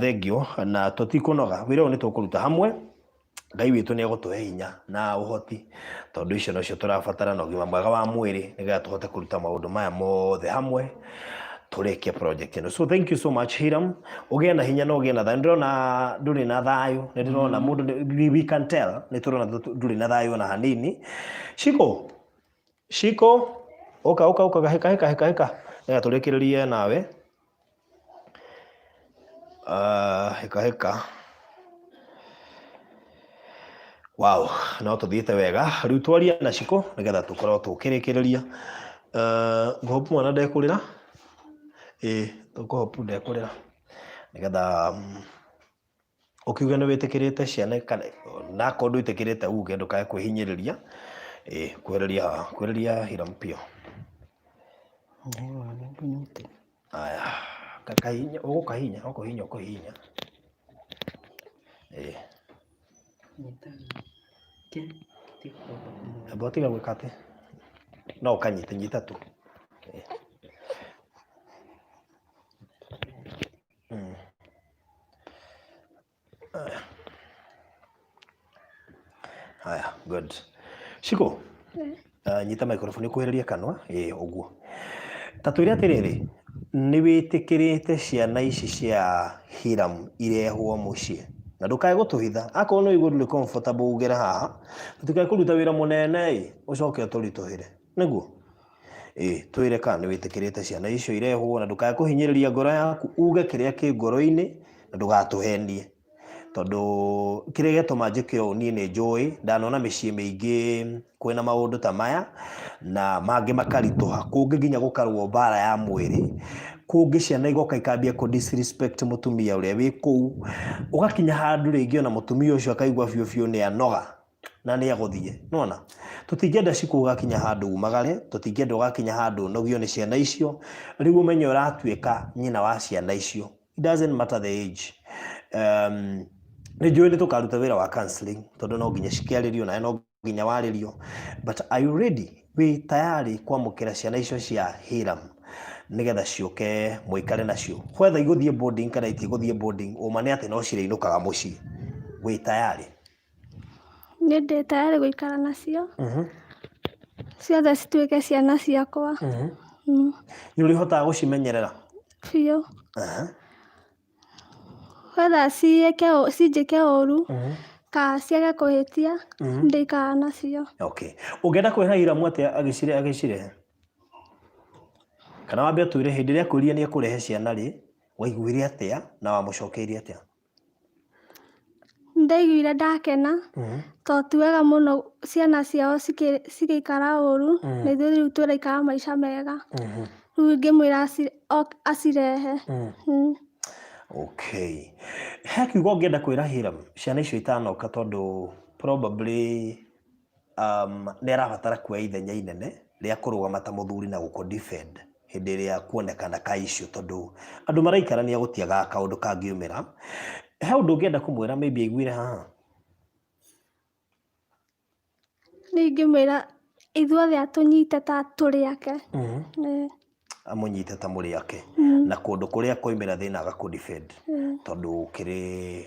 thengio, na tũtikũnoga. Wĩra ũyũ nĩ tũkũruta hamwe. Ngai witũ nĩ egũtũhe hinya na ũhoti, tondũ icio nocio tũrabatara na ũgima mwega wa mwĩrĩ nĩgetha tũhote kũruta maũndũ maya mothe hamwe tũrĩkie project ĩno. So thank you so much, Hiram. Ũgĩe na hinya na ũgĩe na thayũ. Ndĩrona ndũrĩ na thayũ, nĩ ndĩrona mũndũ we can tell, nĩ tũrona ndũrĩ na thayũ ona hanini. Shiko, Shiko, ũka ũka ũka, hĩka hĩka hĩka hĩka nĩgetha tũrĩkĩrĩrie nawe. Hĩka hĩka. Wow, no tũthiĩte wega. Rĩu twarie na Shiko nĩgetha tũkorwo tũkĩrĩkĩrĩria. Ngũhope mwana ndekũrĩra. Ĩĩ. Tũkũhope ndekũrĩra nĩgetha ũkiuge nĩ wĩtĩkĩrĩte ciana kana na akorwo ndwĩtĩkĩrĩte uge ndũkae kwĩhinyĩrĩria. Ĩĩ kuhĩrĩria haha, kuhĩrĩria Hiram biũ. Aya, kahihinya, ũgũkahihinya, ũkũhihinya, ũkũhihinya. Ĩĩ. Amba ũtige gwĩka atĩ, no ũkanyite, nyita tu. Ĩĩ. Aya. Haya, good. Shiko, nyita microphone ũkuhĩrĩrie kanua, ĩĩ ũguo. Ta twĩre atĩrĩrĩ, nĩ wĩtĩkĩrĩte ciana ici cia Hiram irehwo mũciĩ? Na ndũkae gũtũhitha, akorwo nĩ ũigua ndũrĩ comfortable ugĩre haha, tũtikae kũruta wĩra mũnene ĩ, ũcoke ũtũritũhĩre. Nĩguo? Ĩĩ, twĩre kana nĩ wĩtĩkĩrĩte ciana icio irehwo na ndũkae kũhinyĩrĩria ngoro yaku, uge kĩrĩa kĩ ngoro-inĩ na ndũgatũhenie. Tondũ kĩrĩa gĩatũma njĩke ũũ niĩ nĩ njũĩ, ndanona mĩciĩ mĩingĩ kwĩna maũndũ ta maya, na mangĩ makaritũha, kũngĩ nginya gũkarũo mbara ya mwĩrĩ, kũngĩ ciana igoka ikambia kũ disrespect mũtumia ũrĩa wĩ kũu, ũgakinya handũ rĩngĩ ona mũtumia ũcio akaigua biũ biũ nĩ anoga na nĩ egũthiĩ. Nĩwona? Tũtingĩenda Shiko ũgakinya handũ umagare, tũtingĩenda ũgakinya handũ ũnogio nĩ ciana icio, rĩu ũmenye ũratuĩka nyina wa ciana icio. It doesn't matter the age. Nĩ njũĩ nĩ tũkaruta wĩra wa counseling tondũ no nginya cikĩarĩrio nawe no nginya warĩrio, but are you ready? Wĩ tayari kwamũkĩra ciana icio cia Hiram nĩgetha ciũke mũikare nacio whether igũthiĩ boarding kana itigũthiĩ boarding, ũma nĩ atĩ no cirĩinũkaga mũciĩ. Wĩ tayari? Nĩ ndĩ tayari gũikara nacio ciothe cituĩke ciana ciakwa. Nĩ ũrĩhotaga gũcimenyerera? Biũ. Whether ciĩke cinjĩke ũru kana ciage kũhĩtia, ndĩikaraga nacio. Okay. Ũngĩenda kwĩra Hiramu atĩa agĩcirehe agĩcirehe? Kana wambe ũtwĩre hĩndĩ ĩrĩa akwĩrire nĩ ekũrehe ciana rĩ, waiguire atĩa na wamũcokeirie atĩa? Nĩndaiguire ndakena, tondũ ti wega mũno ciana ciao cigĩikara ũru, na ithuĩ rĩu tũraikara maica mega. Rĩu ingĩmwĩra acirehe. Okay. He kiugo ũngĩenda kwĩra Hiram ciana icio itanoka tondũ probably nĩ arabatara kuoya ithenya inene rĩa kũrũgama ta mũthuri na gũkũ defend hĩndĩ ĩrĩa kuonekana ka issue tondũ andũ maraikarania gũtiagaga kaũndũ kangiumĩra. He ũndũ ũngĩenda kũmwĩra maybe aiguire haha? Niĩ ingĩmwĩra ithuothe atũnyite ta tũrĩ ake. Ĩĩ. Amũnyite ta mũrĩ ake na kũndũ kũrĩa kwaumĩra thĩna agakũ defend tondũ ũkĩrĩ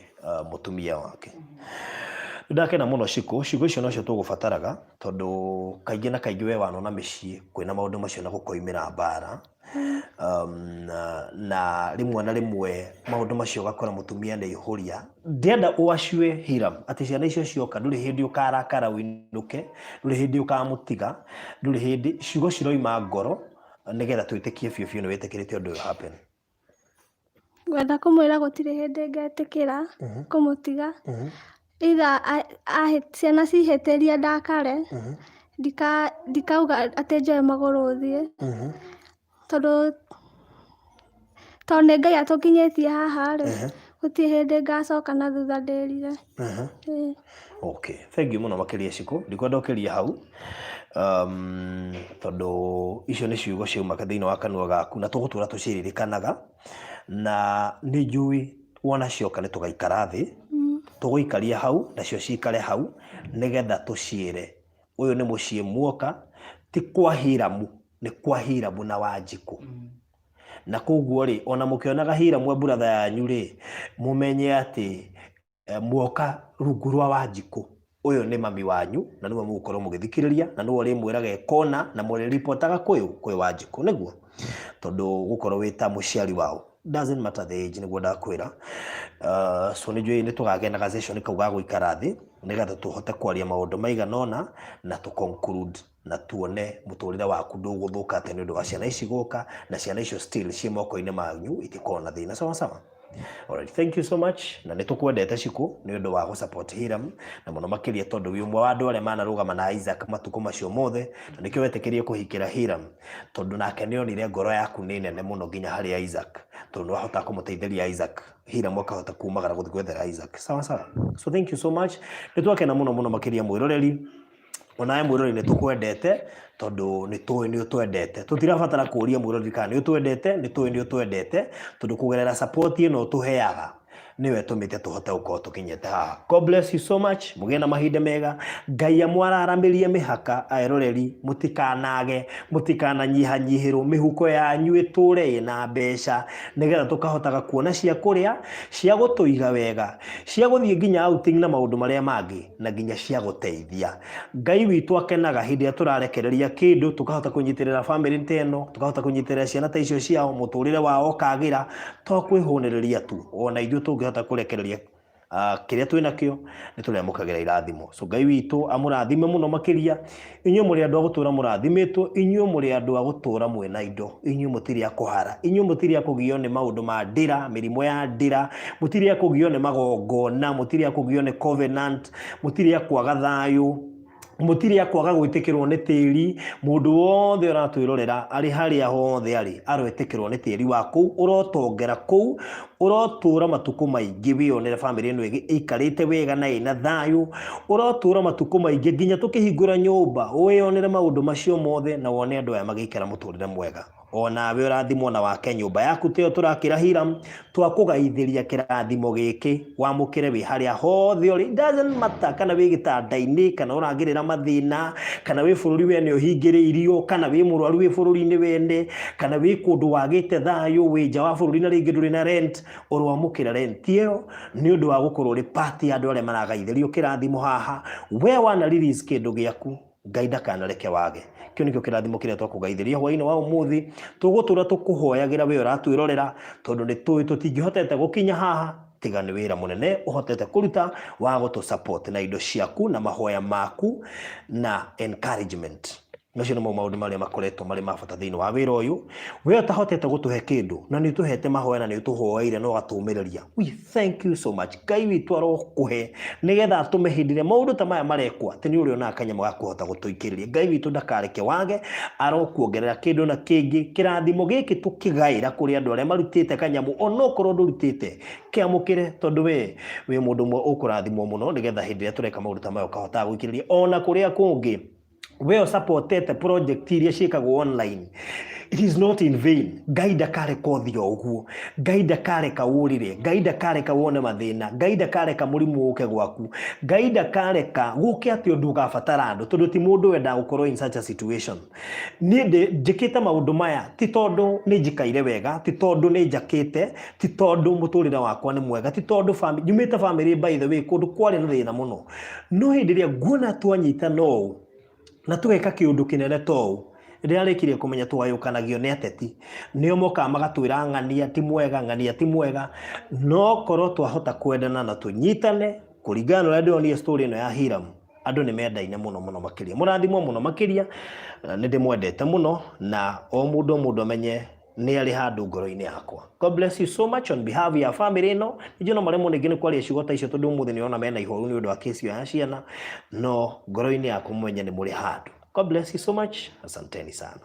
mũtumia wake. Nĩ ndakena mũno Shiko, ciugo icio nocio tũgũbataraga tondũ kaingĩ na kaingĩ we wanona mĩciĩ kwĩna maũndũ macio na gũkoimĩra mbara na rĩmwe na rĩmwe maũndũ macio ũgakora mũtumia nĩ aihũria. Ndĩrenda ũacue Hiram atĩ ciana icio cioka ndũrĩ hĩndĩ ũkarakara ũinũke, ndũrĩ hĩndĩ ũkamũtiga, ndũrĩ hĩndĩ, ciugo ciroima ngoro nĩgetha twĩtĩkie biũ biũ nĩ wĩtĩkĩrĩte ũndũ ũyũ happen. Ngwenda kũmwĩra gũtirĩ hĩndĩ ngetĩkĩra kũmũtiga. Either ciana cihĩtĩrie ndakare, ndikauga atĩ njoe magũrũ thiĩ. Tondũ tondũ nĩ Ngai atũkinyĩtie haha rĩ, gũtirĩ hĩndĩ ngacoka na thutha ndĩrire. Ĩĩ. Okay, thank you mũno makĩria Shiko, ndikwenda ũkĩrie hau tondũ icio nĩ ciugo ciauma thĩinĩ wa kanua gaku na tũgũtũra tũciririkanaga na nĩ njũĩ wona cioka nĩ tũgaikara thĩ tũgũikaria hau nacio cikare hau nĩgetha tũciĩre ũyũ nĩ mũciĩ muoka ti kwa Hiramu nĩ kwa Hiramu na Wanjikũ. Na koguo rĩ ona mũkĩonaga Hiramu e brother yanyu rĩ mũmenye atĩ muoka rungu rwa Wanjikũ ũyũ nĩ mami wanyu na nĩwe mũgũkorwo mũgĩthikĩrĩria na nĩwe ũrĩmwĩraga ĩkona na mũrĩripotaga kwĩ ũ kwĩ Wanjikũ nĩguo tondũ gũkorwo wĩ ta mũciari wao doesn't matter the age nĩguo ndakwĩra. So nĩ njũĩ nĩ tũkagĩa na ga session kau ga gũikara thĩ nĩgetha tũhote kwaria maũndũ maigana ũna na tũ conclude na tuone mũtũrĩre waku ndũgũthũka atĩa nĩ ũndũ wa ciana ici gũka na ciana icio still ciĩ moko-inĩ manyu itikorwo na thĩna. Sawa sawa? Alright, thank you so much. Na nĩ tũkwendete Shiko nĩ ũndũ wa gũ support Hiram na mũno makĩria tondũ wĩ ũmwe wa andũ arĩa manarũgama na Isaac matukũ macio mothe, na nĩkĩo wetĩkĩrie kũhikĩra Hiram tondũ nake nĩ onire ngoro yaku nĩ nene mũno nginya harĩ Isaac, tondũ nĩ wahota kũmũteithĩria Isaac, Hiram akahota kumagara gũthiĩ gwethera Isaac. Sawa sawa. So thank you so much. Nĩ twakena mũno mũno makĩria mwĩroreri. Onawe mwĩroreri nĩ tũkwendete tondũ nĩ tũĩ nĩ ũtwendete. Tũtirabatara kũria mwĩroreri kana nĩ ũtwendete, nĩ tũĩ nĩ ũtwendete tondũ kũgerera support ĩno ũtũheaga nĩyo ĩtũmĩte tũhote gũkorwo tũkinyĩte haha. God bless you so much. Mũgĩe na mahinda mega. Ngai amwararamĩrie mĩhaka eroreri, mũtikanage, mũtikananyihanyihĩrwo, mĩhuko yanyu ĩtũre ĩna mbeca nĩgetha tũkahotaga kuona cia kũrĩa, cia gũtũiga wega, cia gũthiĩ nginya outing na maũndũ marĩa mangĩ, na nginya cia gũteithia. Ngai witũ akenaga hĩndĩ ĩrĩa tũrarekereria kĩndũ, tũkahota kũnyitĩrĩra bamĩrĩ ta ĩno, tũkahota kũnyitĩrĩra ciana ta icio ciao, mũtũrĩre wao ũkagĩra, to kwĩhũnĩrĩria tu, ona ithuĩ tũngĩhota kũrekereria kĩrĩa twĩ nakĩo, nĩ tũrĩamũkagĩra irathimo. So Ngai witũ amũrathime mũno makĩria. Inyuĩ mũrĩ andũ a gũtũra mũrathimĩtwo, inyuĩ mũrĩ andũ a gũtũra mwĩna indo, inyuĩ mũtirĩ a kũhara, inyuĩ mũtirĩ a kũgio nĩ maũndũ ma ndĩra, mĩrimũ ya ndĩra, mũtirĩ a kũgio nĩ magongona, mũtirĩ a kũgio nĩ covenant, mũtirĩ a kwaga thayũ, mũtirĩ a kwaga gwĩtĩkĩrwo nĩ tĩri. Mũndũ wothe ũratwĩrorera arĩ harĩa hothe arĩ aroĩtĩkĩrwo nĩ tĩri wa kũu, ũrotongera kũu, ũrotũra matukũ maingĩ wĩyonere bamĩrĩ ĩno ĩikarĩte wega na ĩna thayũ, ũrotũra matukũ maingĩ nginya tũkĩhingũra nyũmba wĩyonere maũndũ macio mothe na wone andũ aya magĩikara mũtũrĩre mwega. Onawe ũrathimwo na wake nyũmba yaku tĩyo tũrakĩra Hiram, twakũgaithĩria kĩrathimo gĩkĩ, wamũkĩre wĩ harĩa hothe ũrĩ. It doesn't matter kana wĩ gĩtanda-inĩ, kana ũragĩrĩra mathĩna, kana wĩ bũrũri wene ũhingĩrĩirio, kana wĩ mũrwaru wĩ bũrũri-inĩ wene, kana wĩ kũndũ wagĩte thayũ, wĩ nja wa bũrũri na rĩngĩ ndũrĩ na rent, ũroamũkĩra rent ĩyo nĩ ũndũ wa gũkorwo ũrĩ part ya andũ arĩa maragaithĩrio kĩrathimo haha. We wana release kĩndũ gĩaku, Ngai ndakanareke wage. Kĩu nĩkĩo kĩrathimo kĩrĩa twakũgaithĩria hwaĩ-inĩ wa ũmũthĩ. Tũgũtũra tũkũhoyagĩra we ũratwĩrorera, tondũ nĩ tũĩ tũtingĩhotete gũkinya haha tiga nĩ wĩra mũnene ũhotete kũruta wa gũtũ support na indo ciaku na mahoya maku na encouragement. Macio nĩmo maũndũ marĩa makoretwo marĩ ma bata thĩinĩ wa wĩra ũyũ. We ũtahotete gũtũhe kĩndũ na nĩ ũtũhete mahoya na nĩ ũtũhoeire na ũgatũmĩrĩria, we thank you so much. Ngai witũ arokũhe nĩgetha atũme hĩndĩ ĩrĩa maũndũ ta maya marekwo atĩ nĩ ũrĩonaga kanyamũ ga kũhota gũtũikĩrĩria. Ngai witũ ndakareke wage, arokuongerera kĩndũ na kĩngĩ. Kĩrathimo gĩkĩ tũkĩgaĩra kũrĩ andũ arĩa marutĩte kanyamũ, onokorwo ndũrutĩte, kĩamũkĩre tondũ we wĩ mũndũ ũmwe ũkũrathimwo mũno, nĩgetha hĩndĩ ĩrĩa tũreka maũndũ ta maya ũkahotaga gũikĩrĩria ona kũrĩa kũngĩ. We ũsupportete project iria ciĩkagwo online, it is not in vain. Ngai ndakareka ũthiĩ o ũguo, Ngai ndakareka ũrĩre, Ngai ndakareka wone mathĩna, Ngai ndakareka mũrimũ ũke gwaku, Ngai ndakareka gũke atĩ ũndũ ũgabatara andũ, tondũ ti mũndũ wendaga gũkorwo in such a situation. Niĩ njĩkĩte maũndũ maya ti tondũ nĩ njikaire wega, ti tondũ nĩ njakĩte, ti tondũ mũtũrĩre wakwa nĩ mwega, ti tondũ nyumĩte famĩlĩ by the way kũndũ kwarĩ na thĩna mũno. No hĩndĩ ĩrĩa nguona twanyitana ũũ na tũgeka kĩũndũ kĩnene ta ũũ, ndĩrarĩkirie kũmenya tũgayũkanagio nĩ ateti. Nĩo mokaga magatwĩra ng'ania ti mwega, ng'ania ti mwega. No korwo twahota kwendana na tũnyitane kũringana na ũrĩa ndĩronire story ĩno ya Hiram, andũ nĩ mendaine mũno mũno makĩria. Mũrathimwo mũno makĩria, nĩ ndĩmwendete mũno, na o mũndũ o mũndũ amenye nĩ arĩ handũ ngoro-inĩ yakwa. God bless you so much on behalf ya family ĩno. Ningĩ no maremwo ningĩ nĩ kwaria ciugo ta icio tondũ ũmũthĩ nĩ ũrona mena ihoru nĩ ũndũ wa kesi ĩyo ya ciana, no ngoro-inĩ yakwa mũmenye nĩ mũrĩ handũ. God bless you so much. Asanteni sana.